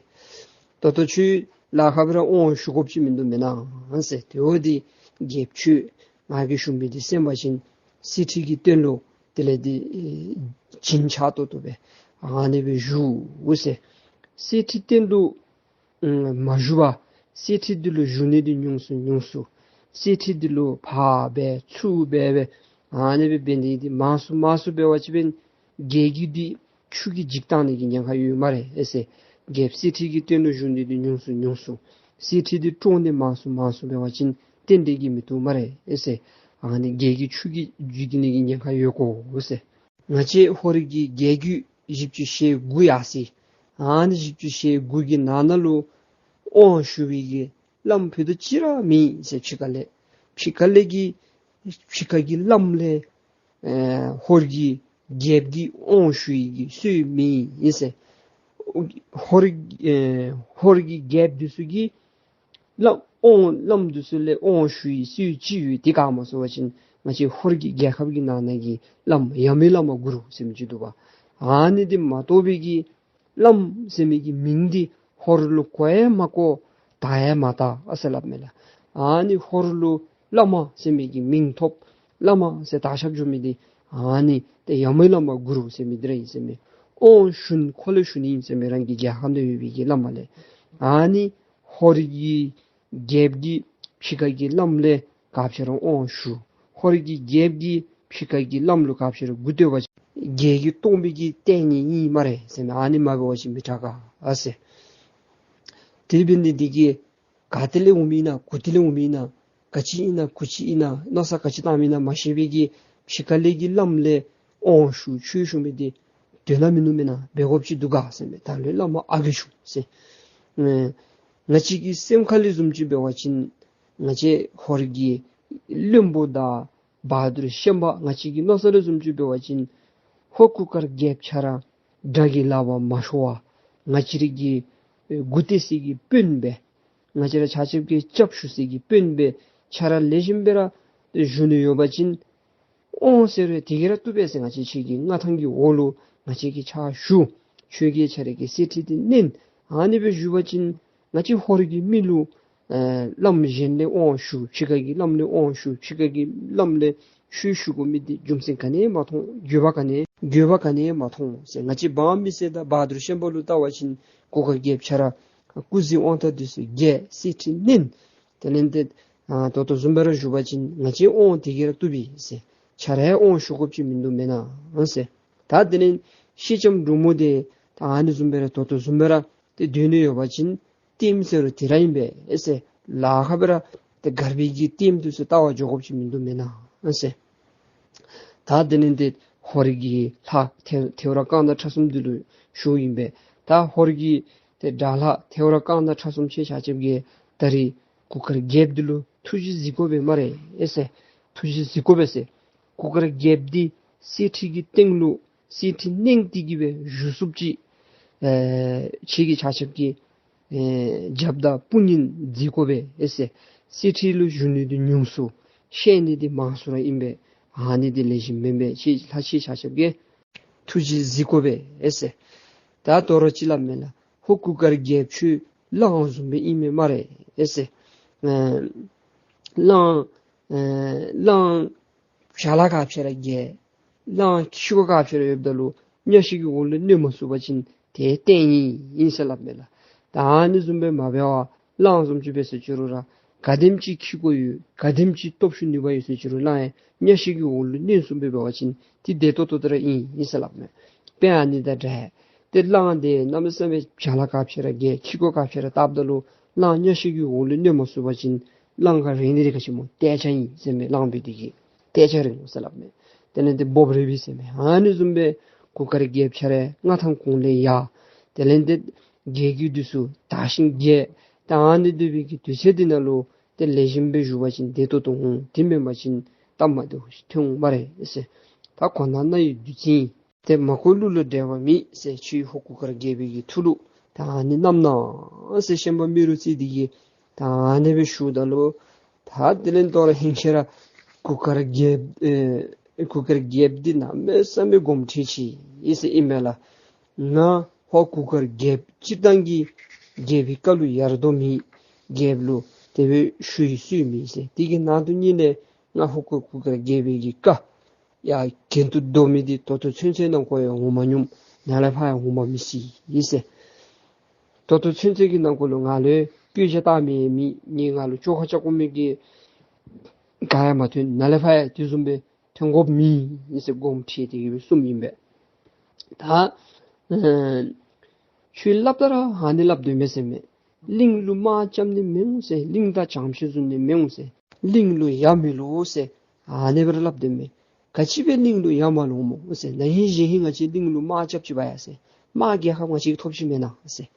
ད་ལྟོ་ཁྱོད་ལཱ་ཁག་སྦེ་ར་དབང་ཞུ་དགོཔ་ཅིག་མིན་འདུག་མེན་ན་ཟེར། དེ་འོ་འདི་རྒྱལཔོ་ཁྱོད་ང་གིས་ཞུ་མི་འདི་གསན་པ་ཅིན་གསེར་ཁྲི་གི་སྟེང་ལུ་དེ་ལས་འདི་ཨེ་བྱིན་ཆགས་ཏོག་ཏོ་སྦེ་ཨ་ནི་སྦེ་བཞུགས་ཟེར། གསེར་ཁྲི་སྟེང་ལུ་ཨམ་མ་བཞུགས་པར་གསེར་ཁྲི་འདི་ལུ་བཞུགས་ནི་འདི་ཉུང་སུ་ཉུང་སུ་གསེར་ཁྲི་འདི་ལུ་ཕར་འབད་ཚུར་འབད་སྦེ་ཨ་ནི་སྦེ་འབད་ནི་འདི་མང་སུ་མང་སུ་འབད་བ་ཅིན་རྒྱལ་རྒྱུད་འདི་ཆུ་གིས་འཇིག་བཏང་ནི་གི་ཉེན་ཁ་ཡོད་སྨ་རེ་ཨེ་ཟེར། རྒྱལཔོ་གསེར་ཁྲི་གི་སྟེང་ལུ་བཞུགས་ནི་འདི་ཉུང་སུ་ཉུང་སུ་གསེར་ཁྲི་འདི་དཀྲོགས་ནི་མང་སུ་མང་སུ་འབད་བ་ཅིན་རྟེན་འབྲེལ་གྱི་མི་བཏུབ་སྨ་རེ་ཨེ་ཟེར། ཨ་ནི་རྒྱལ་རྒྱུད་ཆུ་གིས་འཇིག་ནི་གི་ཉེན་ཁ་ཡོད་གོ་ཟེར། ང་བཅས་ཧོར་གྱི་རྒྱལ་རྒྱུད་བཞི་བཅུ་ཞེ་དགུ་ཡར་སོ་ཡི། ཨ་ནི་བཞི་བཅུ་ཞེ་དགུ་གི་ནང་ན་ལུ་དབང་ཞུ་བའི་གི་བླམ་ཕུད་རྡོག་གཅིག་ར་མེད་ཟེར། ཕྱི་ཁ་ལས་ཕྱི་ཁ་ལས་ཀྱི་ཕྱི་ཁ་གི་བླམ་ལས་ཨེ་ཧོར་གྱི་རྒྱལཔོ་གིས་དབང་ཞུ་ཡི་གི་སྲོལ་མེད་ཟེར། ཧོར་ཨེ་ཧོར་གྱི་རྒྱལཔོ་འདི་ཚུ་གིས་བླམ་དབང་བླམ་འདི་ཚུ་ལས་དབང་ཞུ་ཡི་སྲོལ་ཅིག་ཡོད། དེ་ག་སྨོ་ཟེར་བ་ཅིན་ང་བཅས་ཧོར་གྱི་རྒྱལ་ཁབ་ཀྱི་ནང་ན་གི་བླམ་ཡ་མེད་བླ་མ་གུ་རུ་ཟེར་མི་ཅིག་འདུག་པ། ཨ་ནི་འདི་མ་གཏོགས་པའི་གི་བླམ་ཟེར་མི་གི་མིང་འདི་ཧོར་ལུ་གོ་ཡང་མ་གོ་བཏགས་ཡང་མ་བཏགས་ཨ་ཟེར་སླབ་མས་ལགས། ཨ་ནི་ཧོར་ལུ་བླ་མ་ཟེར་མི་གི་མིང་ཐོབ་བླ་མ་ཟེར་བཏགས་ཞབས་འཇུག་མི་འདི་ཨ་ནི་ཏེ་ཡ་མེད་བླ་མ་གུ་རུ་ཟེར་མི་འདི་ར་ཨིན་ཟེར་མས། དབང་ཞུ་ནི་ཁོ་ལས་ཞུ་ནི་ཨིན་ཟེར་མས། རང་གི་རྒྱལ་ཁབ་ནང་ཡོད་པའི་གི་བླ་མ་ལས། ཨ་ནི་ཧོར་གྱི་རྒྱལཔོ་གིས་ཕྱི་ཁ་གི་བླམ་ལས་ག་ཅི་ར་དབང་ཞུ། ཧོར་གྱི་རྒྱལཔོ་གིས་ཕྱི་ཁ་གི་བླམ་ལུ་ག་ཅི་ར་མགུ་བཏོད་པ་ཅིན་རྒྱལ་གྱི་སྟོང་པའི་གི་ལྟས་ངན་ཨིན་སྨ་རེ་ཟེར་མས། ཨ་ནི་མ་འབད་བ་ཅིན་མི་དྲག་ག་ཨ་ཟེར། དེ་འབད་ནི་འདི་གིས་ག་ཏེ་ལས་འོང་མི་ཨིན་ན་གུ་ཏེ་ལས་འོང་མི་ཨིན་ན་ག་ཅི་ཨིན་ན་གུ་ཅི་ཨིན་ན་མནོ་བསམ་ག་ཅི་བཏང་མི་ཨིན་ན་མ་ཤེས་པའི་གི་ཕྱི་ཁ་ལས་ཀྱི་བླམ་ལས་དབང་ཞུ་ཆོས་ཞུ་མི་འདི་དོན་དག་མིན་ནུག་མེན་ན། འབད་དགོཔ་ཅིག་འདུག་ག་ཟེར་མས། ད་ལོའི་བླ་མ་ཨ་རྒས་བྱུང་ཟེར། ཨེ་ང་བཅས་ཀྱི་སེམས་ཁ་ལས་བཟུམ་ཅིག་འབད་བ་ཅིན་ང་བཅས་ཧོར་གྱི་བློན་པོ་དང་བ་དུར་ཤན་པ་ང་བཅས་ཀྱི་མནོ་བསམ་ལས་བཟུམ་ཅིག་འབད་བ་ཅིན་ཧོར་གུར་དཀར་རྒྱལཔོ་ཁྱོད་ར་དགྲ་གི་ལག་པར་མ་ཤོར་བར་ང་བཅས་ར་གི་ཨེ་མགུ་བཏེག་སའི་གི་དཔོན་སྦེ་ང་བཅས་ར་ཆ་ཁྱབ་ཀྱིས་སྐྱབས་ཞུ་སའི་གི་དཔོན་སྦེ་ཁྱོད་ར་ལེགས་ཤོམ་སྦེ་ར་བཞུགས་ནི་ཡོད་པ་ཅིན་དབང་ཟེར་རུང་དེ་གིས་ར་བཏུབ་པས་ཟེར། ང་བཅས་ཁྱོད་ཀྱི་མངའ་ཐང་གི་འོག་ལུ་ང་བཅས་ཀྱིས་ཕྱག་ཞུ། ཁྱོད་ཀྱིས་ཁྱོད་ར་གི་གསེར་ཁྲི་འདི་མནན། ཨ་ནི་སྦེ་བཞུགས་པ་ཅིན་ང་བཅས་ཧོར་གྱི་མི་ལུ་ཨེ་བླམ་གཞན་ལས་དབང་ཞུ་ཕྱི་ཁ་གི་བླམ་ལས་དབང་ཞུ་ཕྱི་ཁ་གི་བླམ་ལས་ཆོས་ཞུ་དགོ་མི་འདི་རྒྱུ་མཚན་ག་ནི་ཡང་མ་མཐོང་། དགོས་པ་ག་ནི་དགོས་པ་ག་ནི་ཡང་མ་མཐོང་ཟེར། ང་བཅས་འབངས་མི་སེར་དང་བ་དུར་ཤན་པ་ལུ་བལྟ་བ་ཅིན་གུར་དཀར་རྒྱལཔོ་ཁྱོད་ར་སྐུ་གཟི་དབང་ཐང་འདི་ཚུ་རྒྱས། གསེར་ཁྲི་མནན། དེ་ལས་ཏེ་ཨ་ད་ལྟོ་བཟུམ་སྦེ་ར་བཞུགས་པ་ཅིན་ང་བཅས་དབང་དེ་གིས་ར་བཏུབ་པས་ཟེར། ཁྱོད་ར་ཡང་དབང་ཞུ་དགོཔ་ཅིག་མིན་འདུག་མེན་ན་ཟེར། ད་དེ་ལས་སེང་ལྕམ་འབྲུག་མོ་འདི་ད་ཨ་ནི་བཟུམ་སྦེ་ར་ད་ལྟོ་བཟུམ་སྦེ་ར་ཏེ་སྡོད་ནི་ཡོད་པ་ཅིན་ལྟདམོ་ཟེར་རུང་དེ་ར་ཨིན་པས་ཟེར། ལཱ་ཁག་སྦེ་ར་ཏེ་གར་པའི་གི་ལྟདམོ་འདི་ཚུ་བལྟ་བར་འགྱོ་དགོཔ་ཅིག་མིན་འདུག་མེན་ན་ཟེར། ད་དེ་ལས་ཏེ་ཧོར་གྱི་ལྷ་ཐེ་ཐེའུ་རང་རྐང་སྣ་ཕྲ་གསུམ་འདི་ལུ་ཞུཝ་ཨིན་པས། ད་ཧོར་གྱི་ཏེ་དགྲ་ལྷ་ཐེའུ་རང་རྐང་སྣ་ཕྲ་གསུམ་ཁྱེད་ཆ་ཁྱབ་ཀྱིས་ད་རིས་གུར་དཀར་རྒྱལཔོ་འདི་ལུ་ཐུགས་རྗེ་གཟིགས་དགོ་པས་སྨ་རེ་ཨེ་ཟེར། ཐུགས་རྗེ་གཟིགས་དགོ་པས་ཟེར། གུར་དཀར་རྒྱལཔོ་འདི་གསེར་ཁྲི་གི་སྟེང་ལུ་གསེར་ཁྲི་མནན་ཏེ་གི་སྦེ་བཞུགས་ཚུགསཔ་ཅིག་ཨེ་ཁྱེད་ཀྱིས་ཆ་ཁྱབ་ཀྱིས་ཨེ་རྒྱབ་དང་དཔུང་གཉེན་མཛད་དགོ་པས་ཨེ་ཟེར། གསེར་ཁྲི་ལུ་བཞུགས་ནི་འདི་ཉུང་སུ་བཤད་ནི་འདི་མང་སུ་ར་ཨིན་པས། ཨ་ནི་འདི་ལེགས་ཤོམ་མེན་པས། ཁྱེད་ལྷ་ཁྱེད་ཆ་ཁྱབ་ཀྱིས་ཐུགས་རྗེ་གཟིགས་དགོ་པས་ཨེ་ཟེར། ད་དོ་རུང་ཅིག་སླབ་མས་ལགས། ཧོར་གུར་དཀར་རྒྱལཔོ་ཁྱོད་གླང་བཟུམ་སྦེ་ཨིན་མས་སྨ་རེ་ཨེ་ཟེར། ཨེ་གླང་ཨེ་གླང་བྱ་ལ་ག་ཅི་ར་རྒྱས། གླང་ཁྱི་གོ་ག་ཅི་ར་ཡོདཔ་ད་ལུ་གཉའ་ཤིང་གི་འོག་ལུ་གནོད་མ་ཚུགས་པ་ཅིན་དེ་ལྟས་ངན་ཨིན་ཟེར་སླབ་མས་ལགས། ད་ཨ་ནི་བཟུམ་སྦེ་མ་འབད་བར་གླང་བཟུམ་ཅིག་འབད་ཟེར་ཅི་རུང་ར་ག་དེམ་ཅིག་ཁྱི་གོ་ཡོད་ག་དེམ་ཅིག་སྟོབས་ཤུགས་ནུས་པ་ཡོད་ཟེར་ཅི་རུང་གླང་ཡང་གཉའ་ཤིང་གི་འོག་ལུ་གནོད་ཚུགསཔ་སྦེ་འབད་བ་ཅིན་དེ་བདེ་ཏོག་ཏོ་དེ་ར་ཨིན་ཨིན་ཟེར་སླབ་མས། དཔེ་ཨ་ནི་དང་འདྲ། ཏེ་གླང་དེ་གནམ་མེད་ས་མེད་བྱ་ལ་ག་ཅི་ར་རྒྱས་ཁྱི་གོ་ག་ཅི་ར་བཏབ་ད་ལུ་གླང་གཉའ་ཤིང་གི་འོག་ལུ་གནོད་མ་ཚུགས་པ་ཅིན་གླང་ག་རེ་ནི་རེ་ག་ཅི་སྨོ་ཏེ་ཆ་ཨིན་ཟེར་མས། གླང་འབད་དེ་གིས་ཏེ་ཆ་རེ་སྨོ་ཟེར་སླབ་མས། དེ་ལས་ཏེ་འབོབ་རེ་བི་ཟེར་མས། ཨ་ནི་བཟུམ་སྦེ་གུར་དཀར་རྒྱལཔོ་ཁྱོད་ར་མངའ་ཐང་གོང་ལས་ཡར་དེ་ལས་ཏེ་རྒྱལ་རྒྱུད་འདི་ཚུ་དར་ཞིང་རྒྱས། ད་ཨ་ནི་སྡོད་པའི་གི་དུས་ཚོད་འདི་ནང་ལུ་ཏེ་ལེགས་ཤོམ་སྦེ་བཞུགས་པ་ཅིན་བདེ་ཏོག་ཏོ་འོང་། དེ་མེན་པ་ཅིན་སྟབས་མ་བདེཝ་ཅིག་ཐོན་འོང་སྨ་རེ་ཟེར། ད་གོ་ན་ན་ཡི་བདུད་རྩི་ཏེ་མ་གོ་གླུ་ལ་འགྲེལ་བ་མེད་ཟེར། ཁྱོད་ཧོར་གུར་དཀར་རྒྱལ་པོའི་གི་ཐུགས་ལུ་ད་ཨ་ནི་རྣམ་སྣང་ཟེར་ཤན་པ་རྨེ་རུ་རྩེ་འདི་གིས་ད་ཨ་ནི་སྦེ་ཞུཝ་ད་ལུ་ད་དེ་ལས་དོ་རུང་ཧེང་ཤེས་ར་གུར་དཀར་རྒྱལཔོ་ཨེ་གུར་དཀར་རྒྱལཔོ་འདི་གནམ་མེད་ས་མེད་དགོངསམ་ཁྲེལ་ཆེ་ཨིན་ཟེར་ཨིན་མས་ལགས། ང་ཧོར་གུར་དཀར་རྒྱལཔོ་སྤྱིར་བཏང་གི་རྒྱལ་པོའི་བཀའ་ལུ་ཡར་དོ་མེད། རྒྱལཔོ་ལུ་དེ་སྦེ་ཞུ་ཡི་སུ་ཡང་མེད་ཟེར། དེ་གི་ནང་དོན་ཉིད་ལས་ང་ཧོར་གུར་དཀར་རྒྱལ་པོའི་གི་བཀའ་ཡར་གྱེན་དུ་བཟློག་མི་འདི་ད་ལྟོ་ཚུན་ཚོད་ནང་འཁོད་ཡང་འོང་མ་མྱོང་། ནཱ་ལས་ཕར་ཡང་འོང་མ་མི་སྲིད་ཟེར། ད་ལྟོ་ཚུན་ཚོད་ཀྱི་ནང་འཁོད་ལུ་ང་ལུ་སྐྱོན་ཆ་བཏགས་མི་མེད། ངེ་ང་ལུ་བཅོས་ཁ་རྐྱབ་དགོ་མི་གི་ག་ཡང་མ་ཐོན། ནཱ་ལས་ཕར་ཡང་དེ་བཟུམ་སྦེ་ཐོན་དགོཔ་མེད་ཟེར་དགོངསམ་ཁྲེལ་ཏེ་གི་སྦེ་གསུངམ་ཨིན་པས། ད་ཨེ་ཁྱོད་སླབ་ད་ར་ཨ་ནི་སླབ་དོ་མས་ཟེར་མས། གླིང་ལུ་དམག་རྐྱབ་ནི་མི་འོང་ཟེར། གླིང་དང་བྱང་ཕྱོགས་བཟུང་ནི་མི་འོང་ཟེར། གླིང་ལུ་ཡར་མི་ལོག་ཟེར་ཨ་ནི་སྦེ་ར་སླབ་དོ་མས། ག་ཅི་སྦེ་གླིང་ལུ་ཡར་མ་ལོག་སྨོ་ཟེར། ན་ཧིང་གཞེས་ཧིང་ང་བཅས་གླིང་ལུ་དམག་རྐྱབ་ཅི་པ་ཡ་ཟེར། དམག་རྒྱལ་ཁ་ང་བཅས་ཀྱིས་ཐོབ་ཅི་མེན་ན་ཟེར།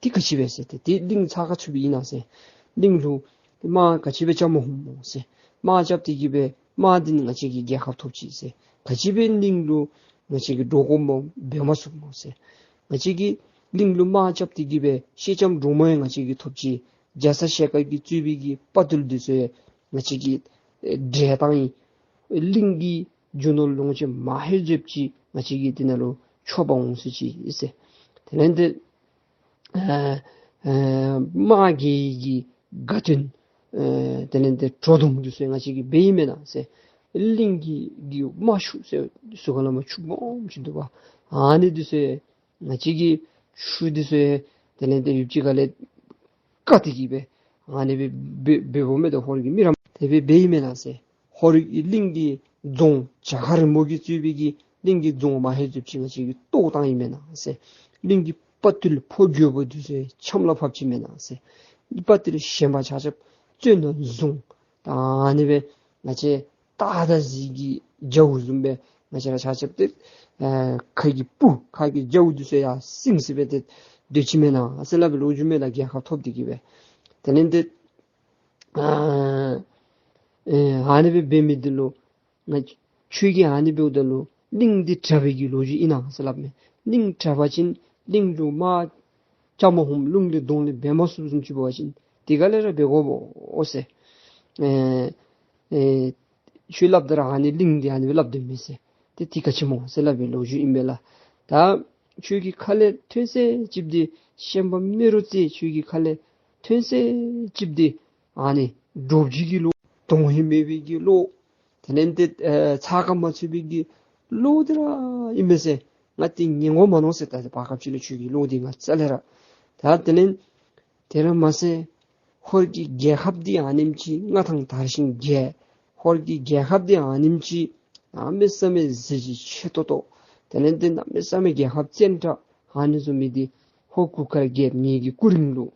དེ་ག་ཅི་སྦེ་ཟེར། ཏེ་དེ་གླིང་ཚ་ཁ་ཚུད་པའི་ཨིན་ན་ཟེར། གླིང་ལུ་དམག་ག་ཅི་སྦེ་རྐྱབ་མ་འོངམ་སྨོ་ཟེར། དམག་རྐྱབ་སྟེ་གི་སྦེ་དམག་འདི་ནི་ང་བཅས་ཀྱིས་རྒྱལ་ཁ་ཐོབ་ཅི་ཟེར། ག་ཅི་སྦེ་གླིང་ལུ་ང་བཅས་ཀྱིས་འདྲོག་དགོཔ་སྨོ། འབད་མ་ཚུགསཔ་སྨོ་ཟེར། ང་བཅས་ཀྱིས་གླིང་ལུ་དམག་རྐྱབ་སྟེ་གི་སྦེ་ཤེལ་ལྕམ་འབྲུག་མོ་ཡང་ང་བཅས་ཀྱིས་ཐོབ་ཅི། རྒྱ་ཚ་ཞལ་དཀར་གྱིས་གཙོས་པའི་གི་དཔའ་རྟུལ་འདི་ཚུ་ཡང་ང་བཅས་ཀྱིས་ཨེ་བསྒྲལ་བཏང་ཡི། གླིང་གི་རྒྱུ་ནོར་ལོངས་སྤྱོད་མ་ཧེ་ཟེབ་ཅིག་ང་བཅས་ཀྱིས་འདི་ནང་ལུ་འཕྱོག་པར་འོང་ཟེར་ཅི་ཟེར། དེ་ལས་ཏེ་ཨ་ཨ་དམག་གི་གི་དགའ་སྟོན་ཨ་དེ་ལས་ཏེ་བྲོ་བརྡུང་འདི་ཚུ་ང་བཅས་ཀྱིས་འབད་ཡི་མེན་ན་ཟེར། གླིང་གི་གི་དམག་ཤུགས་ཟེར་ཟུར་ཁ་ལས་མར་ཆུ་སྦོམ་ཅིག་འདུག་པ། ཨ་ནི་འདི་ཚུ་ཡང་ང་བཅས་ཀྱི་ཤུགས་འདི་ཚུ་ཡང་དེ་ལས་ཏེ་ཡུདཔ་ཅིག་ཁ་ལས་བཀག་སྟེ་གི་སྦེ་ཨ་ནི་སྦེ་འབད་འབདཝ་མས། ད་ཧོར་གྱི་མི་ར་དེ་སྦེ་འབད་ཡི་མེན་ན་ཟེར། ཧོར་གྱི་གླིང་གི་རྫོང་བྱ་ཁ་རི་མོ་གིས་གཙོས་པའི་གི་གླིང་གི་རྫོང་མ་ཧེ་ཟེབ་ཅིག་ང་བཅས་ཀྱིས་གཏོར་བཏང་ཡི་མེན་ན་ཟེར། གླིང་གི་དཔའ་རྟུལ་ཕོ་རྒོད་པོ་འདི་ཚུ་ཡང་ཆམ་ལ་ཕབ་ཅི་མེན་ན་ཟེར། དཔའ་རྟུལ་ཞན་པ་ཆ་ཁྱབ་བཙོན་ནང་བཟུང་། ད་ཨ་ནི་སྦེ་ང་བཅས་སྟག་དང་གཟིག་གི་རྒྱཝོ་བཟུམ་སྦེ་ང་བཅས་ར་ཆ་ཁྱབ་ཏེ་ཨ་ཁ་གི་སྤུ་ཁ་གི་རྒྱཝོ་འདི་ཚུ་ཡང་སྲིངས་ཏེ་སྦེ་ཏེ་སྡོད་ཅི་མེན་ན་ཟེར་སླབ་པའི་ལོ་རྒྱུས་མས་ལགས། རྒྱལ་ཁ་ཐོབ་སྟེ་གི་སྦེ། དེ་ལས་ཏེ་ཨ་ཨེ་ཨ་ནི་སྦེ་འབད་མི་འདི་ལུ་ང་ཁྱོད་ཀྱིས་ཨ་ནི་འབདཝ་ད་ལུ་གླིང་འདི་དྲག་པའི་གི་ལོ་རྒྱུས་ཨིན་ན་ཟེར་སླབ་མས། གླིང་དྲག་པ་ཅིན་གླིང་ལུ་དམག་རྐྱབ་མ་འོངམ་གླིང་ལུ་གདོང་ལེན་འབད་མ་ཚུགསཔ་བཟུམ་ཅིག་འབད་བ་ཅིན་དེ་ག་ལས་ར་འབད་དགོཔ་འོང་ཟེར། ཨེ་ཨེ་ཁྱོད་སླབ་ད་ར་ཨ་ནི་གླིང་འདི་ཨ་ནི་སྦེ་སླབ་དོ་མས་ཟེར། ཏེ་དེ་ག་ཅི་སྨོ་ཟེར་སླབ་པའི་ལོ་རྒྱུས་ཨིན་པས་ལགས། ད་ཁྱོད་ཀྱི་ཁ་ལས་ཐོན་ས་ཅིག་འདི་ཤན་པ་རྨེ་རུ་རྩེ་ཁྱོད་ཀྱི་ཁ་ལས་ཐོན་ས་ཅིག་འདི་ཨ་ནི་འདྲོག་བྱེལ་གྱི་བློ་དོན་ཧིང་མེད་པའི་གི་བློ་དེ་ལས་ཏེ་ཨེ་ཚགས་ཁར་མ་ཚུད་པའི་གི་བློ་འདི་ར་ཨིན་མས་ཟེར། ང་འདི་ཉན་དགོ་མ་མནོ་ཟེར། ད་བར་སྐབས་ཅིག་ལུ་ཁྱོད་ཀྱི་བློ་འདི་ང་རྩ་ལས་ར། ད་དེ་ལས་དེ་ར་མ་ཚད་ཧོར་གྱི་རྒྱལ་ཁབ་འདི་ཨ་ནེམ་ཅིག་མངའ་ཐང་དར་ཞིང་རྒྱས། ཧོར་གྱི་རྒྱལ་ཁབ་འདི་ཨ་ནེམ་ཅིག་གནམ་མེད་ས་མེད་གཟི་བརྗིད་ཆེ་ཏོག་ཏོ། དེ་ལས་ཏེ་གནམ་མེད་ས་མེད་རྒྱལ་ཁབ་བཙན་དྲགས་ཨ་ནི་བཟུམ་མི་འདི་ཧོར་གུར་དཀར་རྒྱལཔོ་ངེ་གི་སྐུ་རིང་ལུ་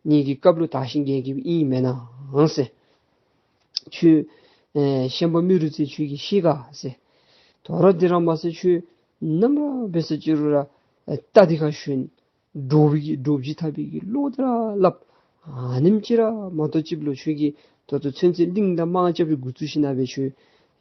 ངེ་གི་སྐབས་ལུ་དར་ཞིང་རྒྱས་ཀྱི་ཨིན་མེན་ན་ཟེར། ཁྱོད་ཨེ་ཤན་པ་རྨེ་རུ་རྩེ་ཁྱོད་ཀྱིས་ཤེས་ག་ཟེར། དོ་རུང་འདི་ར་མ་ཚད་ཁྱོད་ནམ་ར་འབད་ཟེར་ཅི་རུང་ར་ཨེ་རྟ་འདི་ཁར་ཞོན། འདྲོག་པའི་གི་འདྲོག་བྱེལ་འཐབ་པའི་གི་བློ་འདི་ར་སླབ། ཨ་ནེམ་ཅིག་ར་མ་གཏོགས་ཅིག་ལུ་ཁྱོད་ཀྱིས་ད་ལྟོ་ཚུན་ཚོད་གླིང་དང་དམག་རྐྱབ་པའི་འགོ་བཙུགས་ཞིནམ་ལས་ཁྱོད་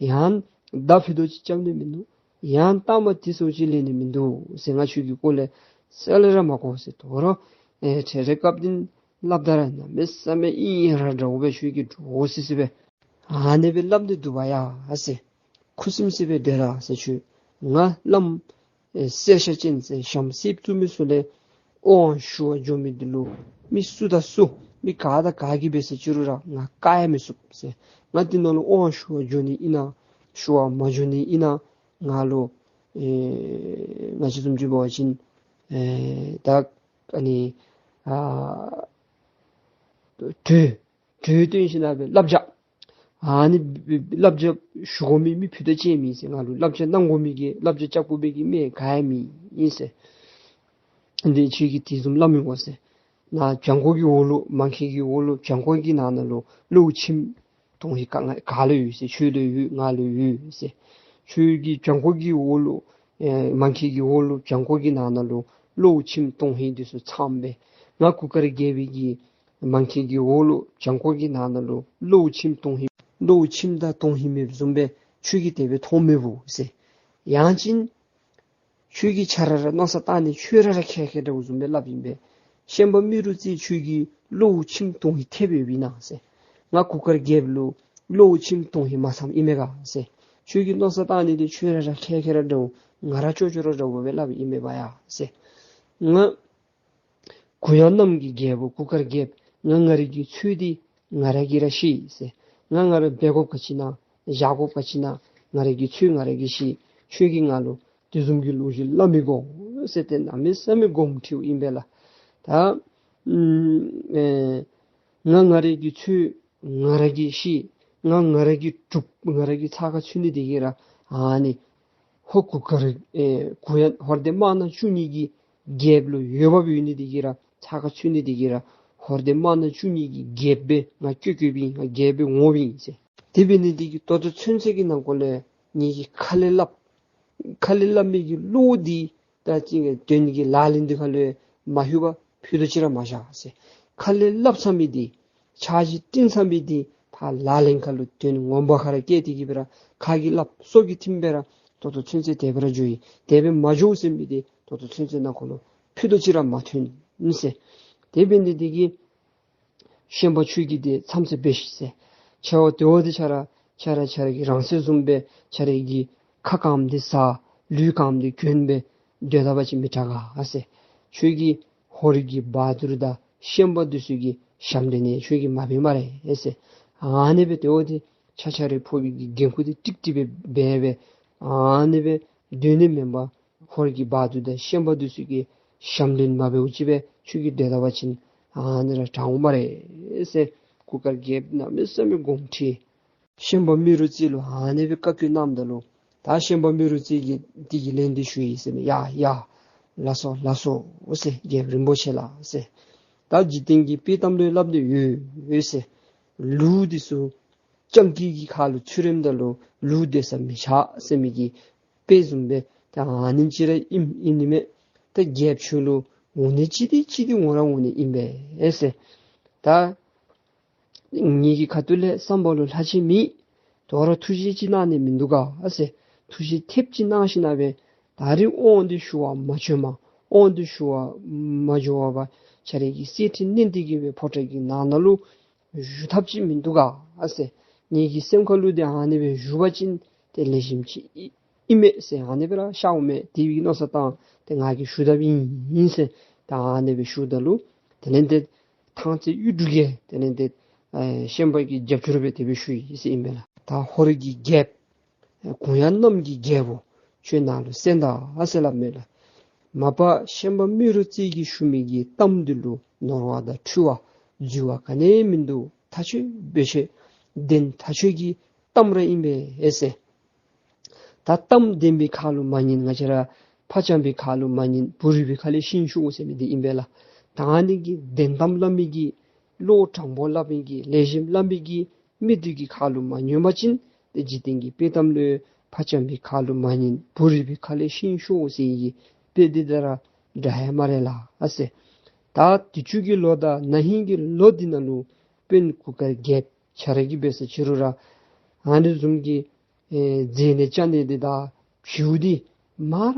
ཡང་མདའ་ཕུད་རྡོག་ཅིག་རྐྱབ་ནི་མིན་འདུག། ཡང་རྟགས་མ་དེ་ཚུ་ཅིག་ལེན་ནི་མིན་འདུག་ཟེར། ང་ཁྱོད་ཀྱི་སྐོར་ལས་རྩ་ལས་ར་མ་གོ་ཟེར། དོ་རུང་ཨེ་འཕྲལ་རེ་སྐབས་འདི་ སླབ་ད་ར་གནམ་མེད་ས་མེད་ཨིན་ར་འདྲཝ་སྦེ་ཁྱོད་ཀྱིས་འདྲོག་སི་སི་སྦེ་ཨ་ནི་སྦེ་སླབ་ནི་འདུག་པ་ཡ་ཟེར། ཁུ་སིམ་སི་སྦེ་སྡོད་ར་ཟེར། ཁྱོད་ང་བླམ་ཨེ་གསེར་ཞྭ་ཅན་ཟེར་ཞྭམོ་གསེར་བཙུགས་མི་ཚུ་ལས་དབང་ཞུ་བར་འགྱོ་མི་འདི་ལུ་མི་སུ་དང་སུ་མི་ག་དང་ག་གིས་འབད་ཟེར་ཅི་རུང་ར་ང་བཀག་ཡང་མི་ཚུགས་ཟེར། ང་འདི་ནང་ལུ་དབང་ཞུ་བར་འགྱོ་ནི་ཨིན་ན་ཞུ་བར་མ་འགྱོ་ནི་ཨིན་ན་ང་ལུ་ཨེ་ང་བཅས་བཟུམ་ཅིག་འབད་བ་ཅིན་ཨེ་ད་ཨ་ནི་ཨ་གྲོས་གྲོས་བཏོན་ཞིནམ་ལས་བསླབ་བྱ་ཨ་ནི་བསླབ་བྱ་ཞུ་དགོ་མི་མི་ཕུད་རྡོག་གཅིག་མེད་ཟེར། ང་ལུ་བསླབ་བྱ་གནང་དགོ་མི་གི་བསླབ་བྱ་རྐྱབ་དགོ་པའི་གི་མི་ག་ཡང་མེད་ཨིན་ཟེར། འདི་ཁྱོད་ཀྱིས་དེ་བཟུམ་སླབ་མི་དགོ་ཟེར། ནཱ་བྱང་ཁོག་གི་འོག་ལུ་མང་ཁྱིམ་གྱི་འོག་ལུ་བྱང་ཁོག་གི་ནང་ན་ལུ་གློག་ཆེམ་དོན་ཧིང་ག་ག་ལུ་ཡོད་ཟེར། ཁྱོད་ལུ་ཡོད་ང་ལུ་ཡོད་ཟེར། ཁྱོད་ཀྱི་བྱང་ཁོག་གི་འོག་ལུ་ཨེ་མང་ཁྱིམ་གྱི་འོག་ལུ་བྱང་ཁོག་གི་ནང་ན་ལུ་གློག་ཆེམ་དོན་ཧིང་འདི་ཚུ་ཚངམ་སྦེ་ང་གུར་དཀར་རྒྱལ་པོའི་གི་མང་ཁྱིམ་གྱི་འོག་ལུ་བྱང་ཁོག་གི་ནང་ན་ལུ་གློག་ཆེམ་དོན་ཧིང་གློག་ཆེམ་དང་དོན་ཧིང་མེདཔ་བཟུམ་སྦེ་ཁྱོད་ཀྱིས་དེ་སྦེ་མཐོང་མི་འོང་ཟེར། ཡང་ཅིན་ཁྱོད་ཀྱིས་ཁྱོད་ར་ར་མནོ་བསམ་བཏང་ནི་ཁྱོད་ར་ར་མཁས་མཁས་འདྲཝ་བཟུམ་སྦེ་སླབ་ཨིན་པས། ཤན་པ་རྨེ་རུ་རྩེ་ཁྱོད་ཀྱིས་གློག་ཆེམ་དོན་ཧིང་ཐེབས་ཡོདཔ་ཨིན་ན་ཟེར། ང་གུར་དཀར་རྒྱལཔོ་ལུ་གློག་ཆེམ་དོན་ཧིང་མ་ཚངམ་ཨིན་མས་ག་ཟེར། ཁྱོད་ཀྱིས་མནོ་བསམ་བཏང་ནི་འདི་ཁྱོད་ར་ར་མཁས་མཁས་ར་འདྲཝ་ང་ར་ཅོག་ཅོག་ར་འདྲཝ་སྦེ་སླབ་ཨིན་མས་པ་ཡ་ཟེར། ང་གུ་ཡངས་གནམ་གྱི་རྒྱལ་པོ་གུར་དཀར་རྒྱལཔོ་ང་ང་རའི་གི་ཚོད་འདི་ང་ར་གིས་ར་ཤེས་ཟེར། ང་ང་ར་འབད་དགོཔ་ག་ཅི་ཨིན་ན་བཞག་དགོཔ་ག་ཅི་ཨིན་ན་ང་རའི་གི་ཚོད་ང་ར་གིས་ཤེས། ཁྱོད་ཀྱིས་ང་ལུ་དེ་བཟུམ་གྱི་ལོ་རྒྱུས་སླབ་མི་དགོ་ཟེར། ཏེ་གནམ་མེད་ས་མེད་དགོངསམ་ཁྲེལཝ་ཨིན་པས་ལགས། ད་ཨེ་ང་ང་རའི་གི་ཚོད་ང་ར་གིས་ཤེས། ང་ང་ར་གིས་གྲུབ་ང་ར་གིས་ཚགས་ཁར་ཚུད་ནི་དེ་གིས་ར་ཨ་ནི་ཧོར་གུར་དཀར་ཨེ་གུ་ཡངས་ཧོར་སྡེ་དམར་ནག་བཅུ་གཉིས་ཀྱི་རྒྱལཔོ་ལུ་འོས་འབབ་ཡོད་ནི་དེ་གིས་ར་ཚགས་ཁར་ཚུད་ནི་དེ་གིས་ར་ཧོར་སྡེ་དམར་ནག་བཅུ་གཉིས་ཀྱི་རྒྱལཔོ་སྦེ་ང་བསྐོས་བསྐོསཔ་ཨིན། ང་རྒྱལཔོ་སྦེ་འོངམ་ཨིན་ཟེར། དེ་འབད་ནི་དེ་གིས་ད་ལྟོ་ཚུན་ཚོད་ཀྱི་ནང་འཁོད་ལས་ངེ་གི་ཁ་ལས་སླབ་ཁ་ལས་སླབ་མི་གི་བློ་འདི་ད་ཅི་གི་དོན་གྱི་ལག་ལེན་འདི་ཁ་ལུ་མ་ལྷོད་པར་ཕུད་རྡོག་གཅིག་ར་མ་བཞག་ཟེར། ཁ་ལས་སླབ་ཚར་མི་འདི་འཆར་གཞི་བཏིང་ཚར་མི་འདི་ཕར་ལག་ལེན་ཁ་ལུ་དོན་ངོ་མ་ཁར་ར་བསྐྱེད་དེ་གི་སྦེ་ར་ཁ་གིས་སླབ་སོ་གིས་ཐིམ་སྦེ་ར་ད་ལྟོ་ཚུན་ཚོད་དེ་སྦེ་ར་འགྱོ་ཡི། དེ་སྦེ་མ་འགྱོ་ཟེར་མི་འདི་ད་ལྟོ་ཚུན་ཚོད་ནང་འཁོད་ལུ་ཕུད་རྡོག་གཅིག་ར་མ་ཐོན་ཟེར། དེ་འབད་ནི་དེ་གིས་ཤན་པ་ཁྱོད་ཀྱིས་དེ་མཚམས་ཚད་འབད་ཤིག་ཟེར། ཁྱོད་དེ་འོ་དེ་ཁྱོད་ར་ཁྱོད་ར་ཁྱོད་ར་གི་རང་སྲོག་བཟུམ་སྦེ་ཁྱོད་ར་གི་ཁ་གང་དེ་ཟ་ལུས་གང་དེ་གྱོན་སྦེ་སྡོད་ད་པ་ཅིན་མི་དྲག་ག་ཟེར། ཁྱོད་ཀྱིས་ཧོར་གྱི་བ་དུར་དང་ཤན་པ་འདི་ཚུ་གི་ཞབས་འདྲེན་ནི་ཁྱོད་ཀྱིས་མ་འབད་སྨ་རེ་ཟེར། ཨ་ནི་སྦེ་དེ་འོ་དེ་ཁྱོད་ཁྱོད་རའི་ཕོག་པའི་གི་འགན་ཁུར་དེ་ཀྲིག་ཀྲི་སྦེ་འབད་སྦེ་ཨ་ནི་སྦེ་སྡོད་ནི་མེན་པར་ཧོར་གྱི་བ་དུར་དང་ཤན་པ་འདི་ཚུ་གི་ཞབས་འདྲེན་མ་འབདཝ་ཅིག་སྦེ་ཁྱོད་ཀྱིས་སྡོད་ད་པ་ཅིན་ཨ་ནི་ར་དྲག་འོང་སྨ་རེ་ཟེར། གུར་དཀར་རྒྱལཔོ་གནམ་མེད་ས་མེད་དགོངསམ་ཁྲེལ། ཤན་པ་རྨེ་རུ་རྩེ་ལུ་ཨ་ནི་སྦེ་བཀའ་བཀྱོན་གནངམ་ད་ལུ་ད་ཤན་པ་རྨེ་རུ་རྩེ་གིས་དེ་གི་ལན་འདི་ཞུ་ཡི་ཟེར་མས། ཡ་ཡ་ལགས་སོ་ལགས་སོ་ཟེར། རྒྱལཔོ་རིན་པོ་ཆེ་ལགས་ཟེར། ད་འཇིག་རྟེན་གྱི་དཔེ་གཏམ་ལུ་སླབ་སྟེ་ཡོད་ཟེར། ལུག་འདི་ཚུ་སྤྱང་ཀི་གི་ཁ་ལུ་ཚུད་རནམ་ད་ལུ་ལུག་སྡོད་ས་མི་ཆགས་ཟེར་མི་གི་དཔེ་བཟུམ་སྦེ་ད་ཨ་ནེམ་ཅིག་ར་ཨིན་ཨིན་ནི་མས། ད་རྒྱལཔོ་ཁྱོད་ལུ་འོང་ནི་ཅིག་དེ་ཅིག་དེ་འོང་ར་འོང་ནི་ཨིན་པས་ཟེར། ད་ངེ་གི་ཁ་ཐུག་ལས་བསམ་པ་ལུ་ལྷག་ཅིག་མེད། དོ་རུང་ཐུགས་བཞེད་ཅིག་གནང་ནི་མིན་འདུག་ག་ཟེར། ཐུགས་བཞེད་ཐེབས་ཅིག་གནང་ཞིནམ་ལས་ད་རིས་དབང་འདི་ཞུ་བར་མ་བྱོནམ་དབང་འདི་ཞུ་བར་མ་འགྱོ་བར་ཁྱོད་རའི་གི་གསེར་ཁྲི་མནན་ཏེ་གི་སྦེ་ཕོ་བྲང་གི་ནང་ན་ལུ་བཞུགས་ཐབས་ཅིག་མིན་འདུག་ག་ཟེར། ངེ་གི་སེམས་ཁ་ལུ་དེ་ཨ་ནི་སྦེ་བཞུགས་པ་ཅིན་དེ་ལེགས་ཤོམ་ཅིག་ཨིན་ཨིན་མས་ཟེར། ཨ་ནི་སྦེ་ར་ཤརཝ་མས། དེ་སྦེ་གི་མནོ་བསམ་བཏང་སྟེ་ང་གིས་ཞུ་དཔ་ཨིན་ཨིན་ཟེར། ད་ཨ་ནི་སྦེ་ཞུཝ་ད་ལུ་དེ་ལས་དེ་ཐང་རྩེ་གཡུ་འབྲུག་གིས་དེ་ལས་དེ་ཨེ་ཤན་པ་གི་རྒྱབ་སྐྱོར་སྦེ་དེ་སྦེ་ཞུ་ཡི་ཟེར་ཨིན་པས་ལགས། ད་ཧོར་གྱི་རྒྱལཔོ་གུ་ཡངས་གནམ་གྱི་རྒྱལ་པོ་ཁྱོད་ནཱ་ལུ་གསན་ད་ཨ་ཟེར་སླབ་མས་ལགས། མ་པ་ཤན་པ་རྨེ་རུ་རྩེ་གིས་ཞུ་མི་གི་གཏམ་འདི་ལུ་ནོར་བ་དང་འཁྲུལ་བ་འཛོལ་བ་ག་ནི་ཡང་མིན་འདུག། ཐག་ཆོད་བེད་སྤྱོད་ལྡན་ཐག་ཆོད་ཀྱི་གཏམ་ར་ཨིན་པས་ཟེར། ད་གཏམ་བདེན་པའི་ཁ་ལུ་མ་ཉན། ང་བཅས་ར་ཕ་བྱམས་པའི་ཁ་ལུ་མ་ཉན། བུ་རིག་པའི་ཁ་ལས་ཤིང་ཤོར་ཟེར་མི་འདི་ཨིན་པས་ལགས། ད་ཨ་ནི་གི་བདེན་གཏམ་སླབ་མི་གི་བློ་དྲང་པོ་སླབ་མི་གི་ལེགས་ཤོམ་སླབ་མི་གི་མི་འདི་གི་ཁ་ལུ་མ་ཉན་པ་ཅིན་ཏེ་འཇིག་རྟེན་གྱི་དཔེ་གཏམ་ལུ་ཕ་བྱམས་པའི་ཁ་ལུ་མ་ཉན་བུ་རིག་པའི་ཁ་ལས་ཤིང་ཤོར་ཟེར་བའི་དཔེ་འདི་དང་ར་འདྲ་ཡ་སྨ་རེ་ལགས་ཟེར། ད་དུས་ཅི་གི་ལོ་དང་ན་ཧིང་གི་ལོ་འདི་ནང་ལུ་དཔོན་གུར་དཀར་རྒྱལཔོ་ཁྱོད་ར་གིས་འབད་ས་ཅི་རུང་ར་ཨ་ནི་བཟུམ་གྱི་ཨེ་མཛེ་ནད་ཅན་འདི་དང་བྱིའུ་འདི་མང་ར་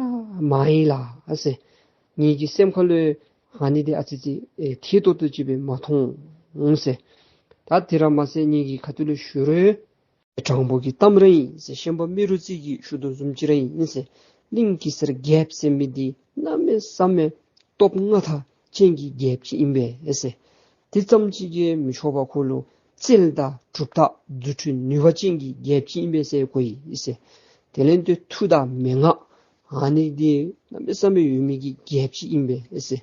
མང་ཡི་ལགས་ཟེར། ངེ་གི་སེམས་ཁ་ལུ་ ཨ་ནི་འདི་ཨ་ཙི་ཅིག་ཨེ་ཐད་ཏོག་ཏོ་ཅིག་སྦེ་མ་མཐོང་ཟེར། ད་དེ་ར་མ་ཚད་ངེ་གི་ཁ་ཐུག་ལས་ཞུ་རུང་དྲང་པོ་གི་གཏམ་ར་ཨིན་ཟེར། ཤན་པ་རྨེ་རུ་རྩེ་གིས་ཞུ་དོ་བཟུམ་ཅིག་ར་ཨིན་ཟེར། གླིང་གེ་སར་རྒྱལཔོ་ཟེར་མི་འདི་གནམ་མེད་ས་མེད་སྟོབས་མངའ་ཐང་ཅན་གྱི་རྒྱལཔོ་ཅིག་ཨིན་པས་ཟེར། དེ་ཙམ་ཅིག་གིས་མི་ཆོག་པར་ཁོ་ལུ་རྩལ་དང་གྲུབ་རྟགས་རྫུ་འཕྲུལ་ནུས་པ་ཅན་གྱི་རྒྱལཔོ་ཅིག་ཨིན་པས་ཟེར་གོ་ཡི་ཟེར། དེ་ལས་ཏེ་མཐུ་དང་མན་ངག་ཨ་ནི་འདི་གནམ་མེད་ས་མེད་ཡོད་མི་གི་རྒྱལཔོ་ཅིག་ཨིན་པས་ཟེར།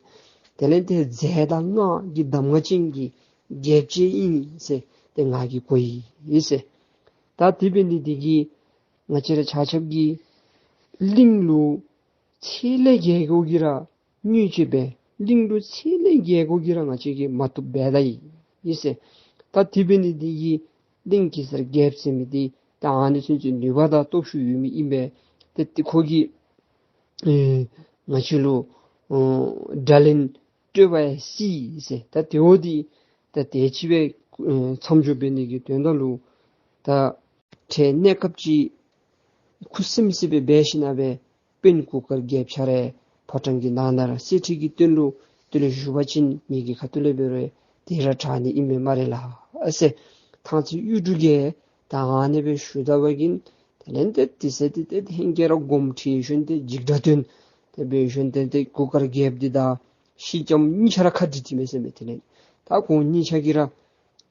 དེ་ལས་ཏེ་རྫས་དང་སྔགས་ཀྱི་གདམས་ངག་ཅན་གྱི་རྒྱལཔོ་ཅིག་ཨིན་ཟེར་ཏེ་ང་གིས་གོ་ཡི་ཟེར། ད་དེ་འབད་ནི་འདི་གིས་ང་བཅས་ར་ཆ་ཁྱབ་ཀྱིས་གླིང་ལུ་ཚད་ལས་བརྒལ་དགོ་གི་ར་མྱོང་ཅི་སྦེ་གླིང་ལུ་ཚད་ལས་བརྒལ་དགོ་གི་ར་ང་བཅས་ཀྱིས་མ་བཏུབ་སྦེ་ད་ཡི་ཟེར། ད་དེ་འབད་ནི་འདི་གིས་གླིང་གེ་སར་རྒྱལཔོ་ཟེར་མི་འདི་ད་ཨ་ནི་ཚུན་ཚོད་ནུས་པ་དང་སྟོབས་ཤུགས་ཡོད་མི་ཨིན་པས། ཏེ་ཏེ་ཁོ་གིས་ཨེ་ང་བཅས་ལུ་ཨོ་དགྲ་ལན་སྤྲོད་པ་ཡང་སྲིད་ཟེར། ད་དེ་འོ་འདི་ད་དེ་ཅིག་སྦེ་ཨེ་མཚམས་འཇོག་འབད་ནི་གི་དོན་དག་ལུ་ད་འཕྲལ་གནས་སྐབས་ཅིག་ཁུ་སིམ་སིམ་སྦེ་འབད་ཞིན་ན་སྦེ་དཔོན་གུར་དཀར་རྒྱལཔོ་ཁྱོད་ར་ཕོ་བྲང་གི་ནང་ན་ར་གསེར་ཁྲི་གི་སྟེང་ལུ་དེ་ལས་བཞུགས་པ་ཅིན་ངེ་གི་ཁ་ཐུག་ལས་འབད་རུང་དེ་ར་དྲག་ནི་ཨིན་མས་སྨ་རེ་ལགས་ཟེར། ཐང་རྩེ་གཡུ་འབྲུག་གིས་ད་ཨ་ནི་སྦེ་ཞུ་ད་པ་གིས་དེ་ལས་ཏེ་དེ་ཚེ་ཏེ་ཏེ་ཧེང་སྐལ་ར་དགོངསམ་ཁྲེལ་ཞིན་ཏེ་འཇིགས་སྐྲག་སྟོན་ཏེ་འབད་ཞིན་ཏེ་ཏེ་གུར་དཀར་རྒྱལཔོ་འདི་དང་སེང་ལྕམ་གཉིས་ཆ་ར་ཁ་འདྲིས་ཏེ་མས་ཟེར་མས། དེ་ལས་ད་ཁོང་གཉིས་ཆ་གིས་ར་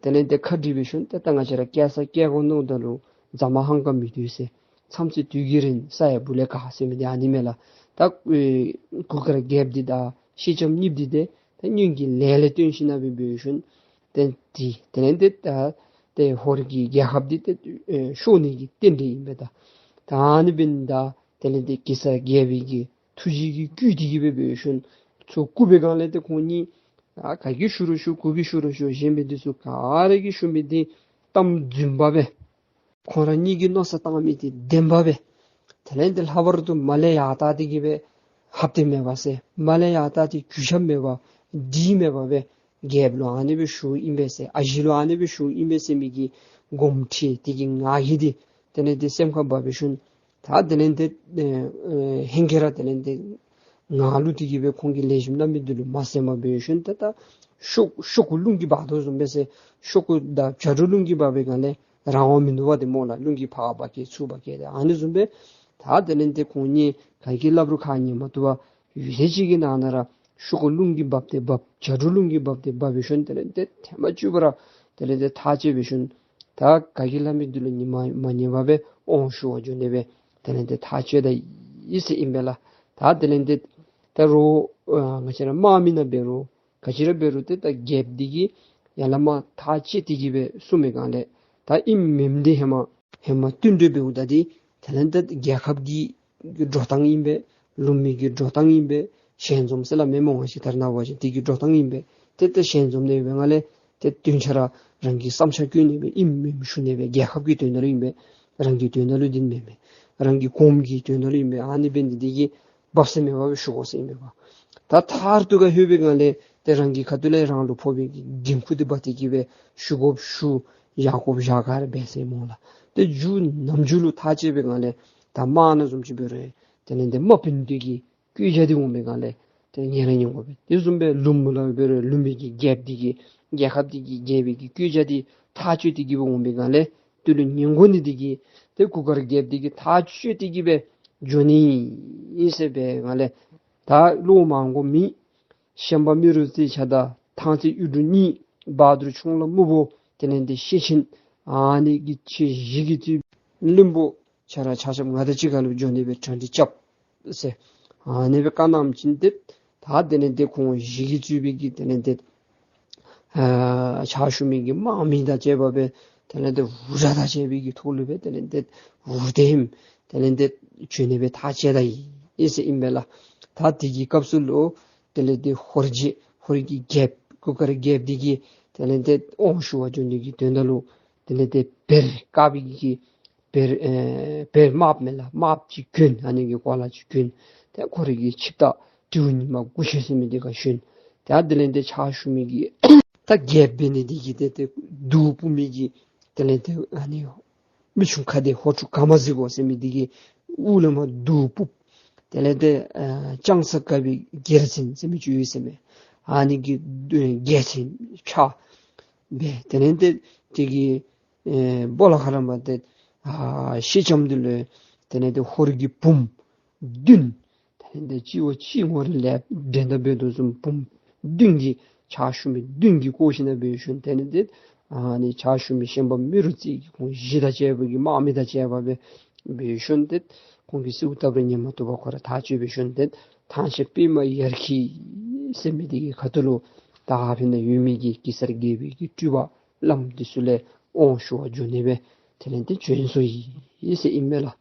དེ་ལས་ཏེ་ཁ་འདྲིས་འབད་ཞིན་ཏེ་ད་ང་བཅས་ར་སྐྱེལ་ས་སྐྱེལ་དགོ་མནོཝ་ད་ལུ་རྫ་མ་ཧང་ག་མི་སྡོད་ཟེར། མཚམས་ཚེ་དུས་ཀྱི་རིང་ས་ཡ་བུ་ལས་ག་ཟེར་མི་འདི་ཨ་ནི་མས་ལགས། ད་ཨེ་གུར་དཀར་རྒྱལཔོ་འདི་དང་སེང་ལྕམ་གཉིས་འདི་ཏེ་ད་སྔོན་གྱི་ལས་ལས་བརྟེན་ཞིན་ན་སྦེ་འབད་ཞིན་ཏེ་དེ་དེ་ལས་ཏེ་ད་ཏེ་ཧོར་གྱི་རྒྱལ་ཁབ་འདི་ཏེ་ཨེ་ཤོར་ནི་གི་རྟེན་འབྲེལ་ཨིན་པས། ད་ད་ཨ་ནི་འབདན་ད་དེ་ལས་ཏེ་གེ་སར་རྒྱལ་པོའི་གི་ཐུགས་རྗེ་གིས་བསྐུལ་ཏེ་གིས་སྦེ་འབད་ཞིན་ཚུར་བསྐུལ་བའི་སྒང་ལས་ཏེ་ཁོང་གཉིས་ཨ་ག་གིས་ཞུ་རུང་ཞུ་གུ་གིས་ཞུ་རུང་ཞུ་གཞན་པའི་འདི་ཚུ་ག་ར་གིས་ཞུ་མི་འདི་གཏམ་རྫུན་པ་སྦེ་ཁོང་ར་གཉིས་ཀྱིས་མནོ་བསམ་བཏང་མི་འདི་བདེན་པ་སྦེ་དེ་ལས་ཏེ་ལྷག་པར་དུ་མར་ལས་ཡར་བལྟ་སྟེ་གིས་སྦེ་ཧབ་སྟེ་མེད་པ་ཟེར་མར་ལས་ཡར་བལྟ་སྟེ་གུས་ཞབས་མེད་པ་སྒྲིག་མེད་པ་སྦེ་རྒྱལཔོ་ལུ་ཨ་ནི་སྦེ་ཞུཝ་ཨིན་པས་ཟེར་ཨ་ཞེ་ལུ་ཨ་ནི་སྦེ་ཞུཝ་ཨིན་པས་ཟེར་མི་གི་དགོངསམ་ཁྲེལ་དེ་གི་ང་ཧི་འདི་དེ་ལས་ཏེ་སེམས་ཁར་འབབ་འབད་ཞིན་ད་དེ་ལས་ཏེ་ཨེ་ཨེ་ཧེང་སྐལ་ར་དེ་ལས་ཏེ་ང་ལུ་དེ་གིས་སྦེ་ཁོང་གིས་ལེགས་ཤོམ་གནང་མི་འདི་ལུ་མ་གསན་པར་འབད་ཞིན་ད་ད་ཤོག་ཤོག་གུ་རླུང་གིས་འབག་དོ་བཟུམ་སྦེ་ཟེར་ཤོག་གུ་དང་བྱ་དྲུག་རླུང་གིས་འབག་པའི་སྒང་ལས་རང་དབང་མིན་འདུག་པ་དེ་སྨོ་ལགས། རླུང་གིས་ཕར་འབག་གེ་ཚུར་འབག་གེ་ཏེ་ཨ་ནི་བཟུམ་སྦེ་ད་དེ་ལས་ཏེ་ཁོང་གཉིས་ག་གིས་སླབ་རུང་ཁ་ཉན་མ་བཏུབ་པར་ཡུད་ཙམ་ཅིག་གི་ནང་ན་ར་ཤོག་གུ་རླུང་གིས་འབག་སྟེ་འབག་བྱ་དྲུག་རླུང་གིས་འབག་སྟེ་འབག་འབད་ཞིན་དེ་ལས་ཏེ་ཐེངས་མ་བཅུ་པ་ར་དེ་ལས་ཏེ་ཐག་བཅད་འབད་ཞིན་ད་ག་གིས་སླབ་མི་འདི་ལུ་ཉན་མ་མ་ཉན་པར་སྦེ་དབང་ཞུ་བར་འགྱོ་ནི་སྦེ་དེ་ལས་ཏེ་ཐག་བཅད་ད་ཡི་ཟེར་ཨིན་པས་ལགས། ད་དེ་ལས་ཏེ་ད་རོགས་ཨ་ང་བཅས་ར་དམག་མི་ནང་འབད་རུང་ག་ཅི་ར་འབད་རུང་ཏེ་ད་རྒྱལཔོ་འདི་གིས་ཡར་ལས་མར་ཐག་བཅད་དེ་གིས་སྦེ་གསུངས་མི་སྒང་ལས་ད་ཨིནམ་མེནམ་འདི་ཧེ་མ་ཧེ་མ་བསྟུན་གྲོས་འབདཝ་ད་འདི་དེ་ལས་ཏེ་རྒྱལ་ཁབ་ཀྱི་གི་འགྲོ་སྟངས་ཨིན་པས། ལུང་མི་གི་འགྲོ་སྟངས་ཨིན་པས། ཞལ་འཛོམས་ཟེར་སླབ་མི་སྨོ་ང་བཅས་ད་རེས་ནངས་པ་ཅིན་དེ་གི་འགྲོ་སྟངས་ཨིན་པས། ཏེ་ཏེ་ཞལ་འཛོམས་ནི་ཡོད་པའི་སྒང་ལས་ཏེ་སྟོན་ཆ་ར་རང་གི་བསམ་འཆར་བཀོད་ནི་སྦེ་ཨིནམ་མེནམ་ཞུ་ནི་སྦེ་རྒྱལ་ཁབ་ཀྱི་དོན་དག་ལུ་ཨིན་པས། རང་གི་དོན་དག་ལུ་འདི་མེན་མས། རང་གི་གོངམ་གི་དོན་དག་ལུ་ཨིན་པས། ཨ་ནི་འབད་ནི་འདི་གིས་བབས་ས་མེད་པར་ཞུ་དགོ་ཟེར་ཨིན་པས། ད་མཐར་ཐུག་ག་ལྷོད་པའི་སྒང་ལས་ཏེ་རང་གི་ཁ་ཐུག་ལས་རང་ལུ་ཕོག་པའི་གི་འགན་ཁུར་འདི་འབག་སྟེ་གིས་སྦེ་ཞུ་དགོཔ་ཞུ་བཞག་དགོཔ་བཞག་ག་ར་འབད་ཟེར་སྨོ་ལགས། ཏེ་མཇུག་ནམ་མཇུག་ལུ་ཐག་བཅད་པའི་སྒང་ལས་ད་དམག་ནང་བཟུམ་ཅིག་འབད་རུང་དེ་ལས་ཏེ་དམག་དཔོན་འདི་གི་བཀོད་རྒྱ་འདི་འོང་པའི་སྒང་ལས་ཏེ་ཉན་ར་ཉན་དགོ་པས། དེ་བཟུམ་སྦེ་ལུངམ་ལུ་འབད་རུང་ལུངམ་གི་རྒྱལཔོ་འདི་གི་རྒྱལ་ཁབ་འདི་གི་རྒྱལ་པོའི་གི་བཀོད་རྒྱ་འདི་ཐག་བཅད་དེ་གིས་སྦེ་འོང་པའི་སྒང་ལས་དེ་ལུ་ཉན་དགོ་ནི་འདི་གིས་ཏེ་གུར་དཀར་རྒྱལཔོ་འདི་གིས་ཐག་བཅད་དེ་གིས་སྦེ་འགྱོ་ནི་ཨིན་ཟེར་བའི་སྒང་ལས་ད་བློ་མང་དགོ་མི་ཤན་པ་རྨེ་རུ་རྩེ་ཁྱོད་དང་ཐང་རྩེ་གཡུ་འབྲུག་གཉིས་བ་དུར་ཁྱུང་ལྷ་སྨུག་པོ་དེ་ལས་ཏེ་ཤེད་ཆེན་ཨ་ནི་གི་ཁྱེད་བཞི་གིས་གཙོས་བློན་པོ་ཁྱོད་ར་ཆ་ཁྱབ་ང་དང་གཅིག་ཁར་ལུ་འགྱོ་ནི་སྦེ་གྲ་སྒྲིག་རྐྱབ་ཟེར། ཨ་ནི་སྦེ་བཀའ་གནངམ་ཅིག་ཏེ་ད་དེ་ལས་ཏེ་ཁོང་བཞི་གིས་གཙོས་པའི་གི་དེ་ལས་ཏེ་ཨ་ཕྱག་ཞུ་མི་གི་དམག་མི་དང་བཅས་པ་སྦེ་དེ་ལས་ཏེ་འུར་སྒྲ་དང་བཅས་པའི་གི་ཐོག་ལུ་སྦེ་དེ་ལས་ཏེ་འུར་ཏེ་ཧེམ་དེ་ལས་ཏེ་བྱོན་ནི་སྦེ་ཐག་བཅད་ད་ཡི་ཟེར་ཨིན་པས་ལགས། ད་དེ་གི་སྐབས་སུ་ལུ་དེ་ལས་ཏེ་ཧོར་རྗེ་ཧོར་གྱི་རྒྱལཔོ་གུར་དཀར་རྒྱལཔོ་འདི་གིས་དེ་ལས་ཏེ་དབང་ཞུ་བར་འགྱོ་ནི་གི་དོན་དག་ལུ་དེ་ལས་ཏེ་བེར་དཀར་པོའི་གི་བེར་ཨེ་བེར་དམརཔོ་མས་ལགས། དམརཔོ་ཅིག་གྱོན། ཨ་ནི་གི་གོ་ལ་ཅིག་གྱོན། ཏེ་ཁོ་རའི་གི་ཆིབས་རྟ་དྲེའུ་ཉི་མ་དགུ་ཤོས་ཟེར་མི་འདི་ག་ཞོན། ཏེ་ཨ་དེ་ལས་ཏེ་ཕྱག་ཞུ་མི་གི་ད་རྒྱལཔོ་འབད་ནི་འདི་གིས་ཏེ་ཏེ་གདུགས་ཕུབ་མི་གི་དེ་ལས་ཏེ་ཨ་ནི་མི་ཆུང་ཁ་བདེ་ཧོར་ཕྲུག་ག་མ་གཟིགས་གོ་ཟེར་མི་འདི་གིས་དབུ་ལས་མར་གདུགས་ཕུབ། དེ་ལས་ཏེ་ཨ་ལྕང་ས་དཀར་པོའི་གྱེར་ཆེན་ཟེར་མི་ཅིག་ཡོད་ཟེར་མས། ཨ་ནི་གི་རྒྱལ་མཚན་འཕྱར་སྦེ་དེ་ལས་ཏེ་དེ་གི་ཨེ་སྦོ་ལོགས་ཁར་མར་ཏེ་ཨ་ཤེལ་ལྕམ་འདི་ལུ་དེ་ལས་ཏེ་ཧོར་གྱི་བུམོ་བདུན། དེ་ལས་ཏེ་སྤྱི་བོ་སྤྱི་ངོ་རེ་ལས་འགྲན་ཟླ་འབད་དོ་བཟུམ་བུམོ་བདུན་གྱིས་ཕྱག་ཞུ་མི་བདུན་གྱིས་བསྐོར་ཞིནམ་ལས་འབད་ཞིནམ་དེ་ལས་ཏེ་ཨ་ནི་ཕྱག་ཞུ་མི་ཤན་པ་མེ་རུ་རྩེ་གི་ཁོང་གཞི་དང་བཅས་པ་གི་དམག་མི་དང་བཅས་པ་སྦེ་འབད་ཞིནམ་ཏེ་ཁོང་གིས་གསོལཝ་བཏབ་རུང་ཉན་མ་བཏུབ་པར་ཁོ་ར་ཐག་བཅད་འབད་ཞིནམ་ཏེ་ཐང་ཆེན་པདྨ་ཡར་གྱི་ཟེར་མི་འདི་གི་ཁ་ཐུག་ལུ་ད་ཧ་ཕི་ན་ཡོད་མི་གི་གེ་སར་རྒྱལ་པོའི་གི་སྤྲུལ་པ་བླམ་འདི་ཚུ་ལས་དབང་ཞུ་བར་འགྱོ་ནི་སྦེ་དེ་ལས་ཏེ་བྱོན་སོ་ཡི་ཟེར་ཨིན་མས་ལགས།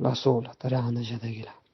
ལགས་སོ་ལགས། ད་རེས་ཨ་ནཱ་བཞག་ད་གེ་ལགས།